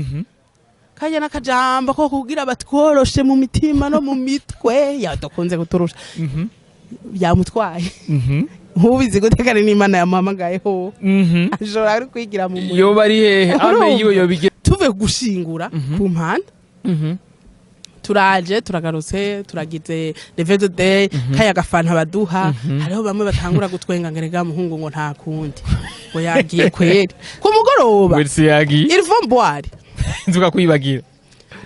kajya n'akajambo ko kugira batworoshe mu mitima no mu mitwe, yadukunze kuturusha, yamutwaye. Nkubizi gute kandi n'Imana yamuhamagayeho? Ashobora ari kwigira mu muriro. Yoba ari hehe ame? Urumva? Yiwe yobige. Tuve gushingura ku mpanda, turaje, turagarutse, turagize levée de deuil, kaya gafanta baduha. Hariho bamwe batangura gutwenga ngo erega muhungu, ngo nta kundi, ngo yagiye kweri ku mugoroba. Wese yagiye. Il faut boire. Nzuka kwibagira.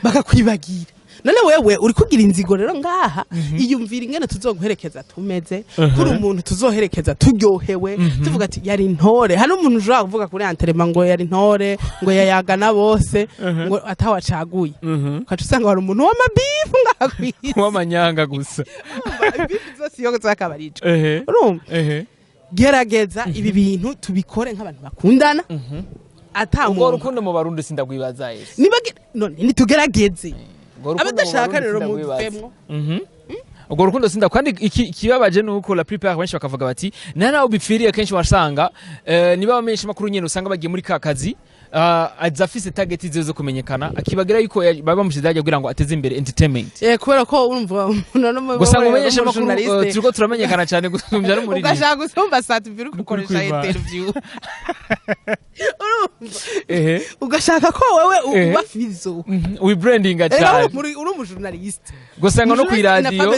Bakakwibagira. None wewe uri kugira inzigo rero ngaha, iyumvira ingene tuzoguherekeza tumeze kuri umuntu tuzoherekeza turyohewe, tuvuga ati yari intore. Hari umuntu ushobora kuvuga kuri enterrement ngo yari intore, ngo yayagana bose, ngo atawacaguye, ukaca usanga hari umuntu w'amabifu ngaha kw'isi. W'amanyanga gusa. Ibifu zose iyo zakabarije. Urumva, gerageza ibi bintu tubikore nk'abantu bakundana, ata Ubwo muntu rukundo mu Barundi sindagwibaza ese. Niba none nitugerageze. Urwo rukundo mu Abadashaka Barundi rero sindagwibaza. muvemwo. Ubwo rukundo sinda, kandi ikibabaje ni uko la plupart benshi bakavuga bati nta naho bipfiriye. Kenshi wasanga niba abamenyesha makuru nyene usanga bagiye muri ka kazi. Aza afise target ziwe zo kumenyekana, akibagira yuko baba bamushize hajya kugira ngo ateze imbere entertainment. Kubera ko urumva umuntu no Gusa ngo umenyeshe amakuru, turiko turamenyekana cyane gusumbya n'umuririmbyi. Ugashaka gusumba Sat-B uri Nukuri gukoresha kw'Imana. interview, urumva, Ehe. ugashaka ko wewe uba Fizo. Wibrandinga Rero cyane. Uri umujournaliste. Gusa ngo no kw'iradiyo,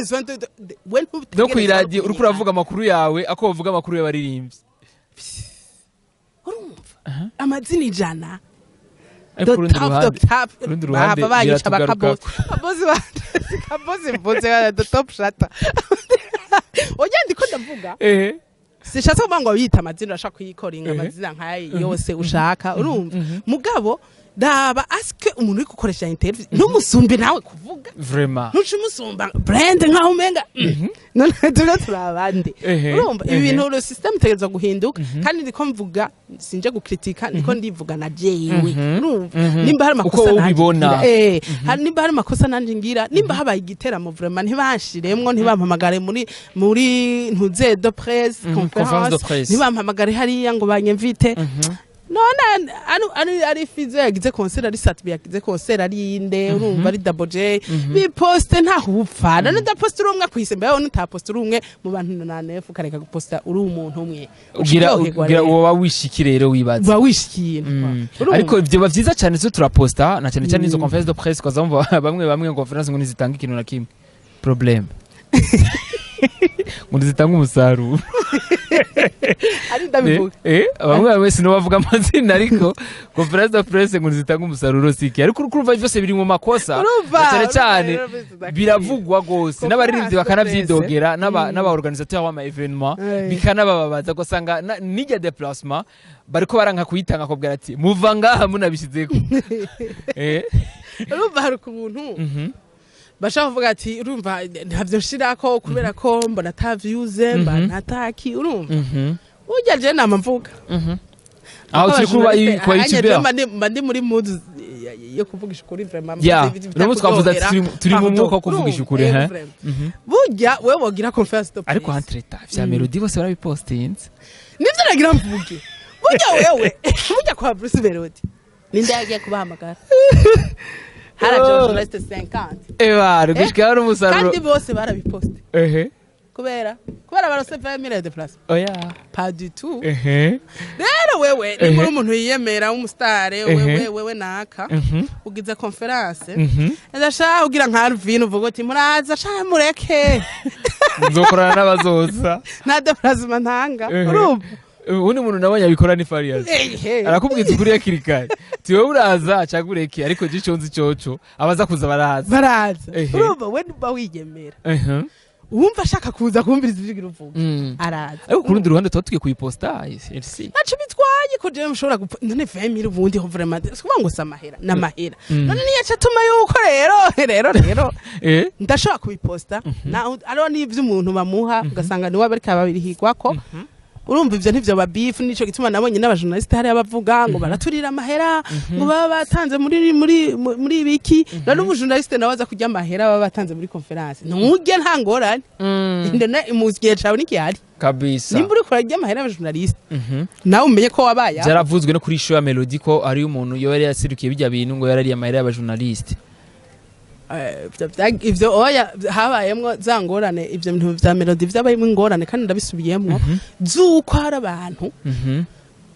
We no kw'iradiyo uriko uravuga amakuru yawe, ako bavuga amakuru y'abaririmbyi. Urumva amazina 100. Ariko urundi ruhande Bahava banyica. biratugarukako. Bakabosi, kabosi mvuze the top shata. Oya, ndiko ndavuga, sishatse kuvuga ngo wiyita amazina, urashaka kuyikoringa amazina nk'ayo yose ushaka, urumva. Mugabo raba aske umuntu uri gukoresha interview ntumusumbe nawe kuvuga. Vraiment. Ntuce umusumba brand nkaho umenga none turiho turabande. Urumva ibi bintu, le système itegerezwa guhinduka. Kandi ndiko mvuga, sinje gukritika, ndiko ndivuga na jewe, urumva, nimba hari Uko amakosa wowe nanje ubibona. ngira, nimba hari amakosa nanje ngira, nimba habaye igiteramo vraiment ntibanshiremwo, ntibampamagare muri ntuze de presse, Conférence de conférence, presse. ntibampamagare hariya ngo banyemvite. None ari Fizo yagize concert, ari Sat-B yagize concert, ari inde, urumva, ari Double J, biposte ntaho upfa. None udaposte uri umwe kwise, mbaye nutaposte uri umwe mu bantu na nefu, ukareka guposta uri umuntu umwe. Ugira Uryoherwa ugira rero. Woba wishiki rero wibaza. Uba wishikiye. Urumva? Ariko ibyo biba vyiza cyane zo turaposta, na cyane cyane izo conférence de presse, kwa zamva bamwe bamwe ngo conférence ngo ntizitanga ikintu na kimwe, problème ngo ntizitanga umusaruro. Ari ndabivuga. Bamwe bamwe sinobavuga amazina, ariko conférence de presse ngo ntizitanga umusaruro siki, ariko urumva byose biri mu makosa. Urumva, Na cyane urumva cyane rero bise biravugwa gose n'abaririmbyi Conférence de bakanavyidogera, n'aba organisateur w'ama événement bikanabababaza, ugasanga n'irya déplacement bariko baranka kuyitanga, akabwira ati muva ngaha munabishizeko. Urumva hari ukuntu bashaka kuvuga ati urumva ntavyo nshirako kubera ko mbona ata views, mba ntataki, urumva. Burya je nama mvuga Aho turi kuba kwa YouTuber. Mba ndi muri mood yo kuvugisha ukuri vraiment. Yeah, uno twavuze ati turi mu mwuka wo kuvugisha ukuri, he? Burya wewe wogira conférence de Ariko presse. Entre-temps vya Melody bose barabipostinze. Nivyo nagira mvuge. Burya wewe, burya kwa Bruce Melody ninde yagiye kubahamagara? Haraje journaliste 50. Eba gushika hari umusaruro. Kandi bose barabiposte. Kubera barose 20 000 de place? Oya. Pas du tout. Rero wewe nimba uri umuntu yiyemera w'umusitare, wewe naka ugize conférence, ndashaka ugira nka Alvin, uvuga uti muraza sha mureke. Nzokorana n'abazoza. Nta déplacement ntanga, urumva. Ubundi muntu nabonye abikora ni Farias. Arakubwiza ukuri hakiri kare, ti wowe uraza cyangwa ureke, ariko je ico nzi coco abaza kuza baraza. Baraza. Urumva we niba wiyemera, uwumva ashaka kuza kumviriza ivyo uvuga araza. Ariko ku rundi ruhande tuba tugiye kuyiposta LC. Ntaco bitwaye ko jewe mushobora gupfa. None 20 000 ubundi ho vraiment si kuvuga ngo si amahera, ni amahera. None niyo atuma yuko rero ndashobora kubiposta naho ariho n'ivyo umuntu bamuha, ugasanga niwe bariko babirihigwako. Urumva ivyo ntivyo ba beef. Nico gituma nabonye n'abajournaliste hariya bavuga ngo baraturira amahera, ngo baba batanze muri biki. None umujournaliste nawe aza kurya amahera baba batanze muri conférence, nturye, nta ngorane. Ndone mu gihe cawe nikihari. Kabisa. Nimba uriko urarya amahera y'abajournaliste, nawe umenye ko wabaye aho. Byaravuzwe no kuri show ya Melody ko ari umuntu yo yari yasirukiye bijya bintu, ngo yarariye amahera y'abajournaliste. Ivyo oya, habayemwo za ngorane. Ivyo bintu vya Melody vyabayemwo ingorane, kandi ndabisubiyemwo, z'uko hari abantu,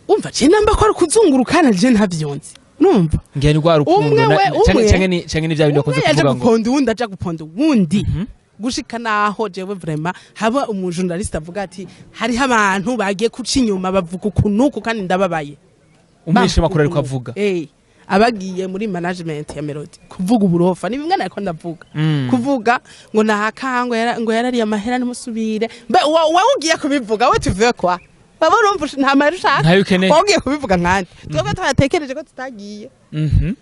umva, je namba ko ari kuzungurukana, je ntavyonzi, numva. Ngira ni rwa rukundo. Umwe umwe. Canke ni bya bindi bakunze Umwe yaje kuvuga ngo guponda uwundi, aja guponda uwundi, gushika naho jewe vraiment haba umujournaliste avuga ati hariho abantu bagiye kuca inyuma bavuga uku n'uku, kandi ndababaye. Umuhesha makuru ariko avuga. Abagiye muri management ya Melody kuvuga uburofa ni bimwe nariko ndavuga, kuvuga ngo nahaka ngo yarariye amahera, nimusubire. Mbe wowe ugiye kubivuga, we tuvuye kwa baba, urumva nta mahera ushaka. Ntayo ukeneye. Wowe ugiye kubivuga nkande twebwe twatekereje ko tutagiye,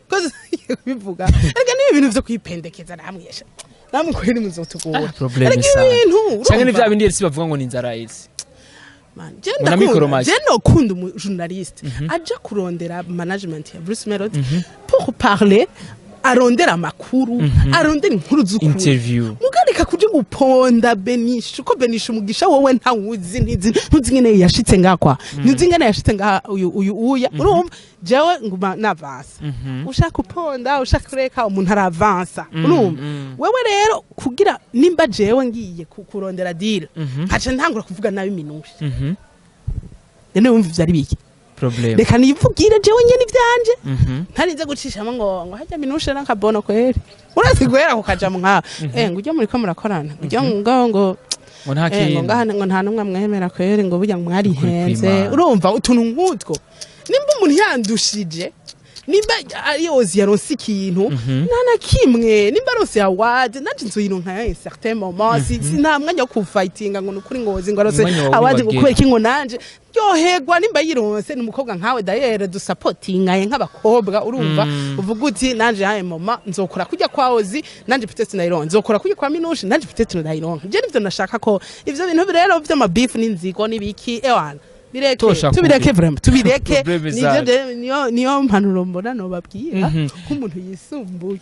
ko tugiye kubivuga. Ariko niba ibintu vyo kwipendekeza, namwesha namwe kweri muzotugora. Problème Ariko sana. ibintu Canke ni urumva? bya bindi LC bavuga ngo ni inzara LC. Man, je Ngo na mikoro ndakunda make. je nokunda umujournaliste aja kurondera management ya Bruce Melody pour parler, arondera amakuru, arondera inkuru z'ukuri. Interview. Mugari Reka kuja guponda Benisha, uko Benisha umugisha wowe ntawuzi, ntizi, ntuzi ingene yashitse ngakwa, ntuzi ingene yashitse ngaha uyu uya. Urumva, jewe nguma navansa. Ushaka uponda, ushaka kureka, umuntu aravansa. Urumva, wewe rero kugira nimba jewe ngiye kurondera deal, nkaca ntangura kuvuga nabi Minushe, none wumva ivyo ari biki? Problem. Reka nivugire jewe nyene ivyanje, ntarinze gucishamo ngo hajya Minushe n'akabono kweri. Urazi guhera ku kajamo nka ngo ujya muriko murakorana, ngo ujya ngo ngo nta ngo kintu. Ngaha ngo nta numwe mwemera kweri, ngo burya mwarihenze. Kw'Imana. Urumva, utuntu nk'utwo, nimba umuntu yandushije, nimba ari yozi yaronse ikintu, nta na kimwe. Nimba aronse award, nanje nzoyironka ya un certain moment. Si nta mwanya wo kufightinga ngo nukuri ngozi ngo aronse Umwanya wawe award ngo ntiwagera. kubera iki ngo nanje ryoherwa nimba yironse. Ni umukobwa nkawe dayere dusapotingaye nk'abakobwa. Urumva, uvuga uti nanje haye mama nzokora kujya kwa Ozi, nanje peut-être nayironka, nzokora kujya kwa Minushe, nanje peut-être nayironka. Je nivyo nashaka ko ivyo bintu rero vy'amabifu n'inzigo n'ibiki, ewana, bireke. Tosha. Tubireke. Kure. Vraiment, tubireke. Problème Nivyo. zacu. Niyo mpanuro mbona nobabwira nk'umuntu yisumbuye.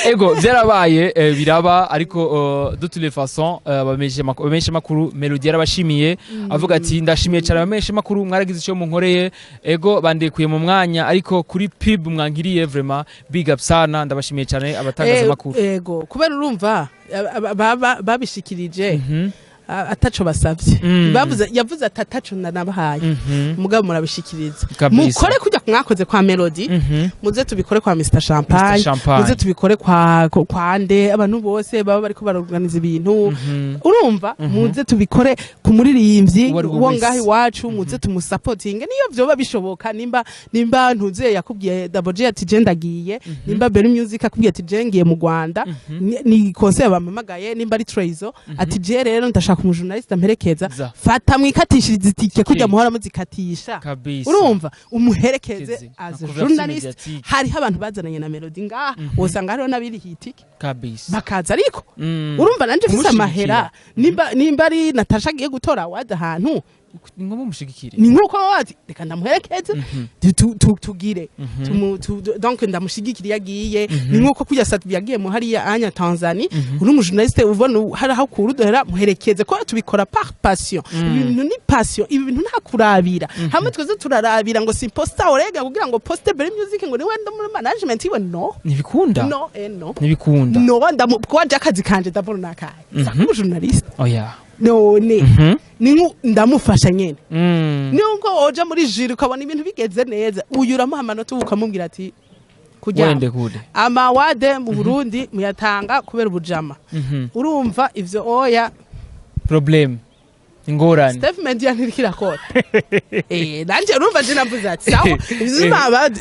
Ego, byarabaye, biraba, ariko de toutes les façons, abamenyesha makuru, Melody yarabashimiye, avuga ati ndashimiye cyane abamenyesha makuru, mwaragize icyo munkoreye. Ego, bandekuye mu mwanya, ariko kuri pub mwankiriye, vraiment big up sana, ndabashimiye cyane abatangazamakuru. Ego, kubera urumva babishikirije ataco basavye. Bavuze, yavuze ati ataco nanabahaye, mugabo murabishikiriza. Kabisa. Mukore kujya mwakoze kwa Melody, muze tubikore kwa Mr Champagne. Mr. Champagne. Muze tubikore kwa nde, abantu bose baba bariko barorganiza ibintu. Urumva, muze tubikore ku muririmbyi Uwo ari we wo wese. ngaho iwacu, muze tumusapotinge niyo vyoba bishoboka. Nimba ntuze yakubwiye Double J ati je ndagiye, nimba Berry Music akubwiye ati je ngiye mu Rwanda, ni concert bampamagaye, nimba ari Trezo ati je rero ndashaka umujournaliste amperekeza, Za. fata mwikatishiriza itike kujya Ki. muhora muzikatisha. Kabisa. Urumva, umuherekeze Keze. as a Na couverture journalist. médiatique. Hariho abantu bazananye na Melody ngaha, wosanga hariho n'abirihiye itike Kabisa. bakaza, ariko urumva nanje mfise Kumushigikira. amahera, nimba ari Natasha agiye gutora award ahantu, Ni ngombwa umushigikire. Ni nkuko bati reka ndamuherekeze, tugire donc ndamushigikira iyo agiye. Ni nkuko kujya Sat yagiye mu hariya anya Tanzania, uri umujournaliste ubona hari aho ukura uduhera, muherekeze, ko tubikora par passion. Ibi bintu ni passion, ibi bintu nta kurabira hamwe. Twese turarabira ngo si posta orega kugira ngo poste Berry Music ngo niwe ndo muri management iwe, no. Ntibikunda. No, no. Ntibikunda. No, ndamu kuba je akazi kanje ndabona nakaye mm journaliste. Oya. None ni ndamufasha nyene. Nubwo woja muri jury ukabona ibintu bigeze neza, uyu uramuha amanota, ubu ukamubwira ati kuryama. Wende kure. Ama award mu Burundi muyatanga kubera ubujama. Urumva, ivyo oya. Problem, ingorane. Steph Media ntiriko. Nanje urumva je navuze ati sawa, ivyo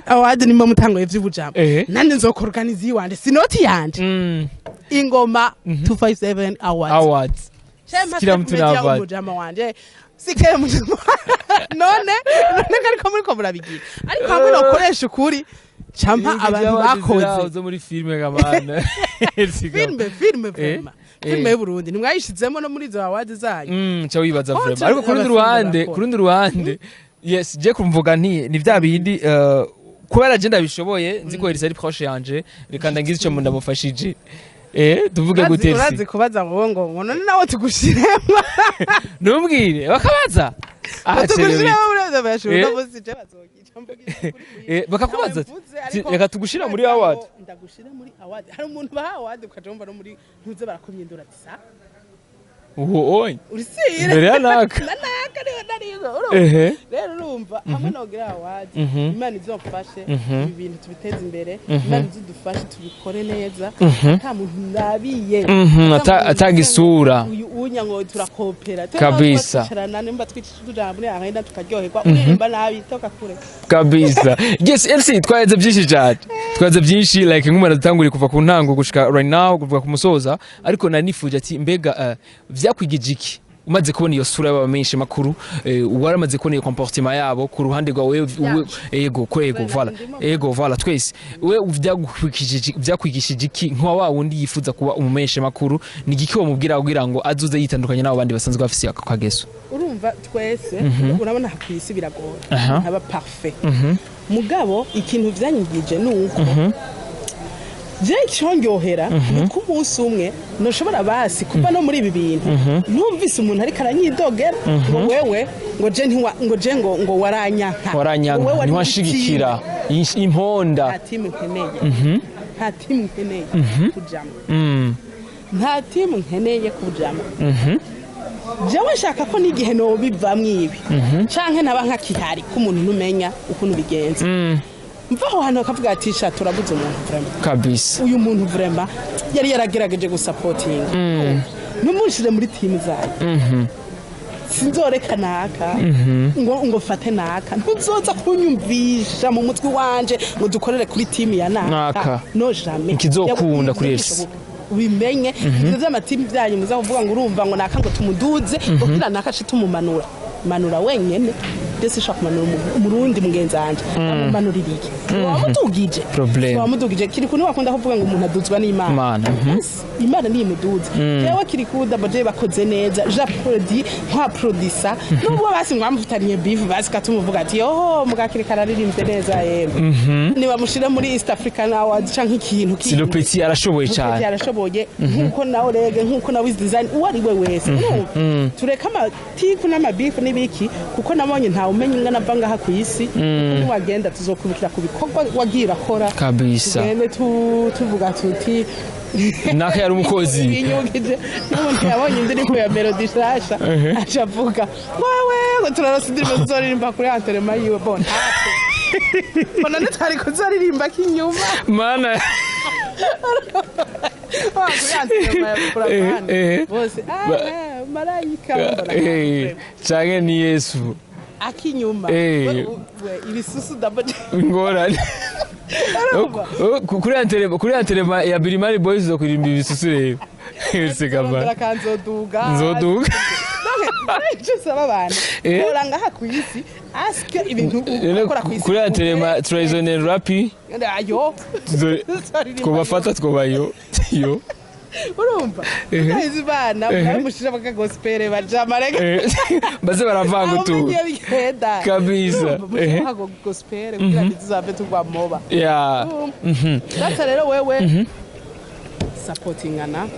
award nimba mutangoye vy'ubujama, nanje nzokorganiza iwanje, sinoti yanje, Ingoma 257 Awards. Awards. Chema. Kila Steph mtu Media na award. Umujama wanje sikeye mujama, none kariko muriko murabigira, ariko hamwe nokoresha ukuri campa abantu bakoze zo muri filme gamana. Filme vraiment, filme y'Uburundi ntimwayishizemo no muri izo award zanyu. Ca wibaza Oh, vraiment. ariko Ariko ku rundi abafilme ruhande, barakora. ku rundi ruhande, yes, je kumvuga nti ni vya bindi, kubera je ndabishoboye, nzi ko Elisa ari proche yanje, reka ndagize ico ndamufashije. Tuvuge gute? Urazi Elisa? Kubaza ngo none nawe tugushiremo? Numbwire bakabaza. Ah, Tugushiremo muri izo bashu. Uno munsi je bazogica mvugisha ukuri. Bakakubaza ati, Ntawe mvuze, ariko reka tugushira muri award. Ndagushira muri award. Hari umuntu baha award ukaja wumva no muri ntuze barakumyindura ati sa Uwo oy. Urisire. Imbere ya naka. Nanaka niwe narizo, urumva. Rero urumva, hamwe nogira award, Imana izomfashe ibi bintu tubiteze imbere, Imana izidufashe tubikore neza ata muntu ndabiye. Ata atagisura. Uyu unya ngo turakopera. Kabisa. Twicarana, nimba twicara muri arena tukaryoherwa, uririmba nabi toka kure. Kabisa. Yes, MC, twaheze byinshi cyane, twaheze byinshi, like nk'umuntu adutanguriye kuva ku ntango gushika right now, kuva ku musoza, ariko nari nifuje ati mbega vyakwigije iki umaze kubona iyo sura y'abamenyesha makuru, waramaze kubona iyo comportement yabo ku ruhande rwawe ego ko ego, voilà, ego, voilà, twese we vyakwigishije iki nka wa wundi yifuza kuba umumenyesha makuru? Ni igiki wamubwira kugira ngo azuze yitandukanye n'abo bandi basanzwe bafise ako kageso? Urumva, twese urabona ku isi biragora ntaba parfait, mugabo ikintu vyanyigije ni uko Je icyonyohera ni ko umunsi umwe ntushobora basi kuva no muri ibi bintu numvise umuntu ariko aranyidogera ngo wewe, ngo je ntiwa, ngo je ngo waranyanka. Waranyanka. Wewe wari muri Ntiwashigikira team. Imponda. Nta timu nkeneye, nta timu nkeneye kujamo, nta timu nkeneye kujamo. Jewe nshaka ko n'igihe nobivamwo ibi canke naba nkakihari, ko umuntu ntumenya ukuntu bigenza, mva aho hantu bakavuga ati: "Sha, turabuze umuntu vraiment." Kabisa. Uyu muntu vraiment yari yaragerageje gusapotinga, ntumunshire muri timu zayo. Sinzoreka naka ngo fate naka, ntuzoza kunyumvisha mu mutwe wanje ngo dukorere kuri timu ya naka. Naka. No, jamais. Ikizokunda kuri Elsa. Ubimenye, ivyo vy'amatimu vyanyu muza kuvuga ngo urumva ngo naka ngo tumuduze, ngo kira naka ace tumumanura, manura wenyene. Ndetse ushaka kumanura umurundi mugenzi wanje, amumanurira iki? Wamudugije. Problem. Wamudugije. Kiriku niwakunda kuvuga ngo umuntu aduzwa n'Imana. Imana, mhm. Yes, Imana niyo imuduza. Jewe Kiriku Double bakoze neza, j'applaudis, nkwapplaudisa nubwo basi mwamufitaniye beef, basi katumuvuga ati: "Yoho, mugakiri kararirimbye neza yemwe, nibamushire muri East African Awards canke ikintu kindi." Silo Petit arashoboye cyane. Arashoboye, nkuko nawe rege, nkuko nawe Wiz Design, uwo ari we wese. Urumva? Tureke amatiku n'amabifu n'ibiki, kuko nabonye ntawe umenya ingana ava ngaha ku isi. Kuko niwagenda tuzokwibukira ku bikorwa wagiye urakora. Kabisa. Tugende tuvuga tuti Naka yari umukozi. Binyukije n'umuntu yabonye indirimbo ya Melody shasha, aca avuga wewe ngo turarose indirimbo tuzoririmba kuri enterrement yiwe. Bon, mbona ntitwari kuzoririmba k'inyuma. Mana. Kuri enterrement ya Buravan bose marayika mbona. Canke ni Yesu. Akinyuma. Ibisusu double. Ingorane. Urumva? Kuri enterrement ya Birimani Boys zo kuririmba ibisusu rero. Sigama. Kanzoduga. Nzoduga. Icyo nsaba abantu, kora ngaha ku isi, aske ibintu ukora ku isi. Kuri enterrement Trayzone Rapi. Ayo. Twobafata, twobayo yo. Urumva? Utahize Imana muramushira bakagospere bajamarega. Baze baravanga utu. Bigenda. Kabisa. Mushira gospel kugira ngo tuzave tugwa moba. Ya. Data rero, wewe supportingana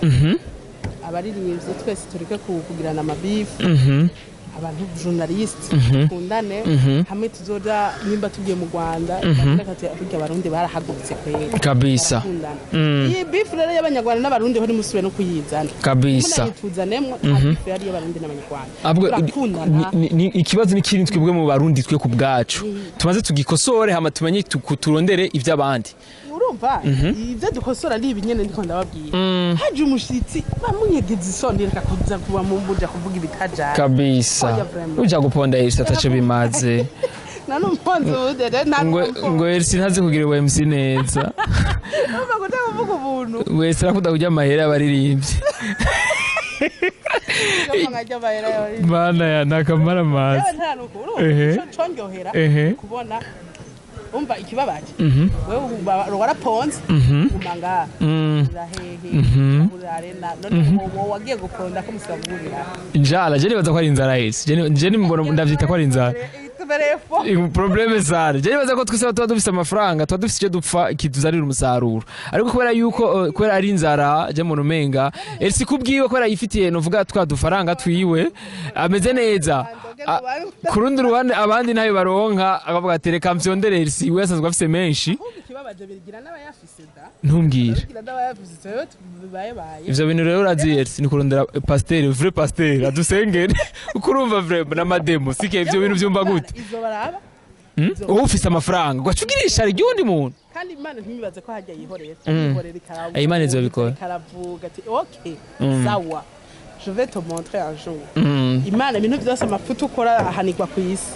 abaririmbyi, twese tureke kugirana amabifu. Abantu journaliste, dukundane hamwe, tuzoja nimba tugiye mu Rwanda bagira ati: "Burya Abarundi barahagurutse kwera." Kabisa. Barakundana. Iyi beef rero y'Abanyarwanda n'Abarundi ho nimusubire no kuyizana. Kabisa. Munayituzanemo, nta beef yari y'Abarundi n'Abanyarwanda. Ahubwo turakundana. Ikibazo ni kiri twebwe mu Barundi, twe ku bwacu tumaze tugikosore, hama tumenye turondere iby'abandi. Urumva, ibyo dukosora ni ibi nyene ndiko ndababwira. Haje umushitsi bamunyegeza isoni, reka kuza kuba muja kuvuga ibitajana. Kabisa. Oya, vraiment. Uja guponda Elsa ataco bimaze. Nta n'umuponzi wudede, nta Ngo n'umuponzi. ngo Elsa ntazi kugira ubu MC neza. Urumva, kuja kuvuga ubuntu. Wese arakunda kurya amahera y'abaririmbyi. Nkajya amahera yawe. Mana ya nakamara amazi. Yewe, nta nuko urumva ico conyohera kubona, umva, ikibabaje, wewe waraponze uguma ngaha urahehe urarena, none wowe wagiye guponda ko musabugurira. Injara, je nibaza ko ari inzara Elsa. Je mbona ndavyita ko ari inzara. Tubereye fo. Problème zare, je nibaza ko twese tuba dufise amafaranga, tuba dufise icyo dupfa kituzanira umusaruro, ariko kubera yuko kubera ari inzara, je mbona umenga Elsa kubwiwe kubera yifitiye novuga twa dufaranga twiwe ameze neza. Ku rundi ruhande abandi ntayo baronka, akavuga ati: "Reka mvyondere Elsa, we asanzwe afise menshi." Ahubwo ikibabaje bigira n'abayafise da. Ntumbwire. Bigira n'abayafise, rero bibaye baye. Ivyo bintu rero urazi Elsa, ni kurondera pasiteri, vrai pasiteri adusengere, uko urumva vraiment n'amademo sike ivyo bintu vyumva gute? Izo baraba. Wowe ufise amafaranga ugaca ugirisha ry'undi muntu. Kandi Imana ntimibaze ko hajya yihorera, yihorera ikaravuga. Imana izobikora. Ikaravuga ati: "Ok, sawa, je vais te montrer un jour." Imana ibintu byose, amafuti ukora ahanirwa ku isi,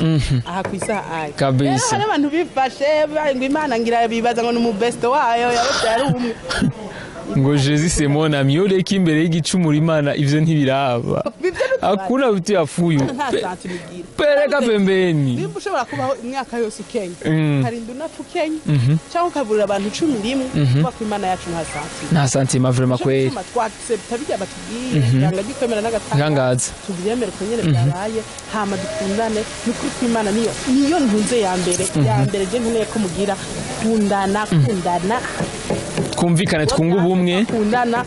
aha ku isi aha ayi. Kabisa. Rero hari abantu bifashe ngo Imana ngira bibaza ngo ni umubesto wayo yababyara ubumwe. Ngo Jésus c'est mon ami, ureka imbere y'igicumuro Imana ivyo ntibiraba. Bivyo Hakuna vitu ya fuyu. Nta sentiment igira. Peleka pembeni. Nimba ushobora kubaho imyaka yose ukenya, ukarinda unapfa ukenya, cyangwa ukaburira abantu 11, kuba ko Imana yacu nta sentiment. Nta sentiment vraiment kweli. Gituma twaccepta bijya batubwiye, yanga gikwemera n'agatanga. Ntangaza. Tubyemere uko nyene byabaye, hama dukundane. Ni ukuri kw'Imana, niyo ntunze ya mbere, ya mbere je nkeneye ko mugira kundana, kundana. Twumvikane, twunge ubumwe. Kundana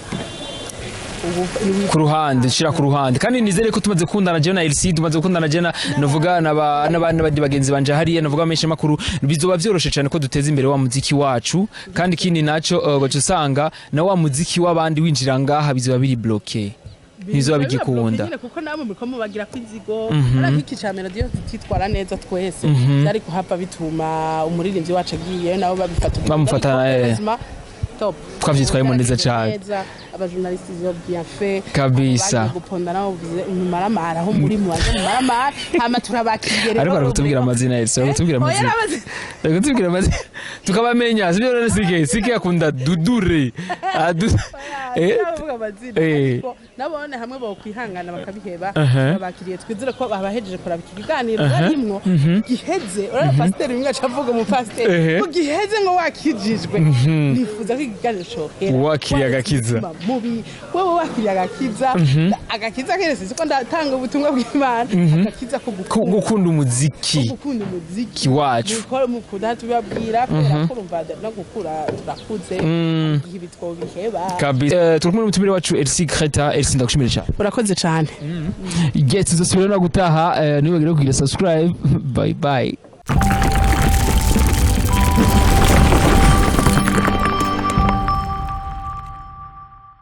ubu. Ku ruhande, shira ku ruhande. Kandi nizere ko tumaze gukundana jewe na LC, tumaze gukundana jewe na novuga n'abandi bagenzi banje hariya, novuga menshi makuru, bizoba vyoroshe cyane ko duteza imbere wa muziki wacu. Kandi ikindi naco, gaca usanga na wa muziki w'abandi winjira ngaha, bizoba biri bloqué, ntibizoba bigikunda. Nyine, kuko namwe muriko mubagira ko inzigo. Ariko iki ca Melody tutitwara neza twese, byari kuhava bituma umuririmbyi wacu agiye, nabo babifata uko. Bamufata, Ariko heureusement, top. Twavyitwayemo neza cane. Neza, abajournalistes ont bien fait. Kabisa. Bagiye guponda nabo bivuze mumaramara, aho muri mubanze mumaramara, hama turabakiriye rero. Ariko arakutubwira amazina, Elsa, arakutubwira Oya, amazina. n'amazina. Arakutubwira amazina tukabamenya, sibyo? Rero sike sike akunda dudure Adu Turavuga amazina, ariko nabone hamwe bokwihangana bakabiheba. Babakiriye, twizere ko babahejeje kuraba iki kiganiro barimwo giheze. Urabona pasiteri bimwe aca avuga, umupasiteri ko giheze ngo wakijijwe. Nifuza ko ikiganiro cohera Wakiriye agakiza. umutima mubi, wewe wakiriye agakiza, agakiza keretse siko ndatanga ubutumwa bw'Imana, agakiza ko gukunda umuziki gukunda umuziki wacu. Mukora mukunda tubabwira, kubera ko urumva no gukura, turakuze, igihe ibi twobiheba. Kabisa. Turi kumwe n'umutumire wacu Elsie Greta. Elsie, ndagushimira cyane. Urakoze cyane. Yes, tuzosubira no gutaha. Ntiwibagire kugira subscribe. Bye bye.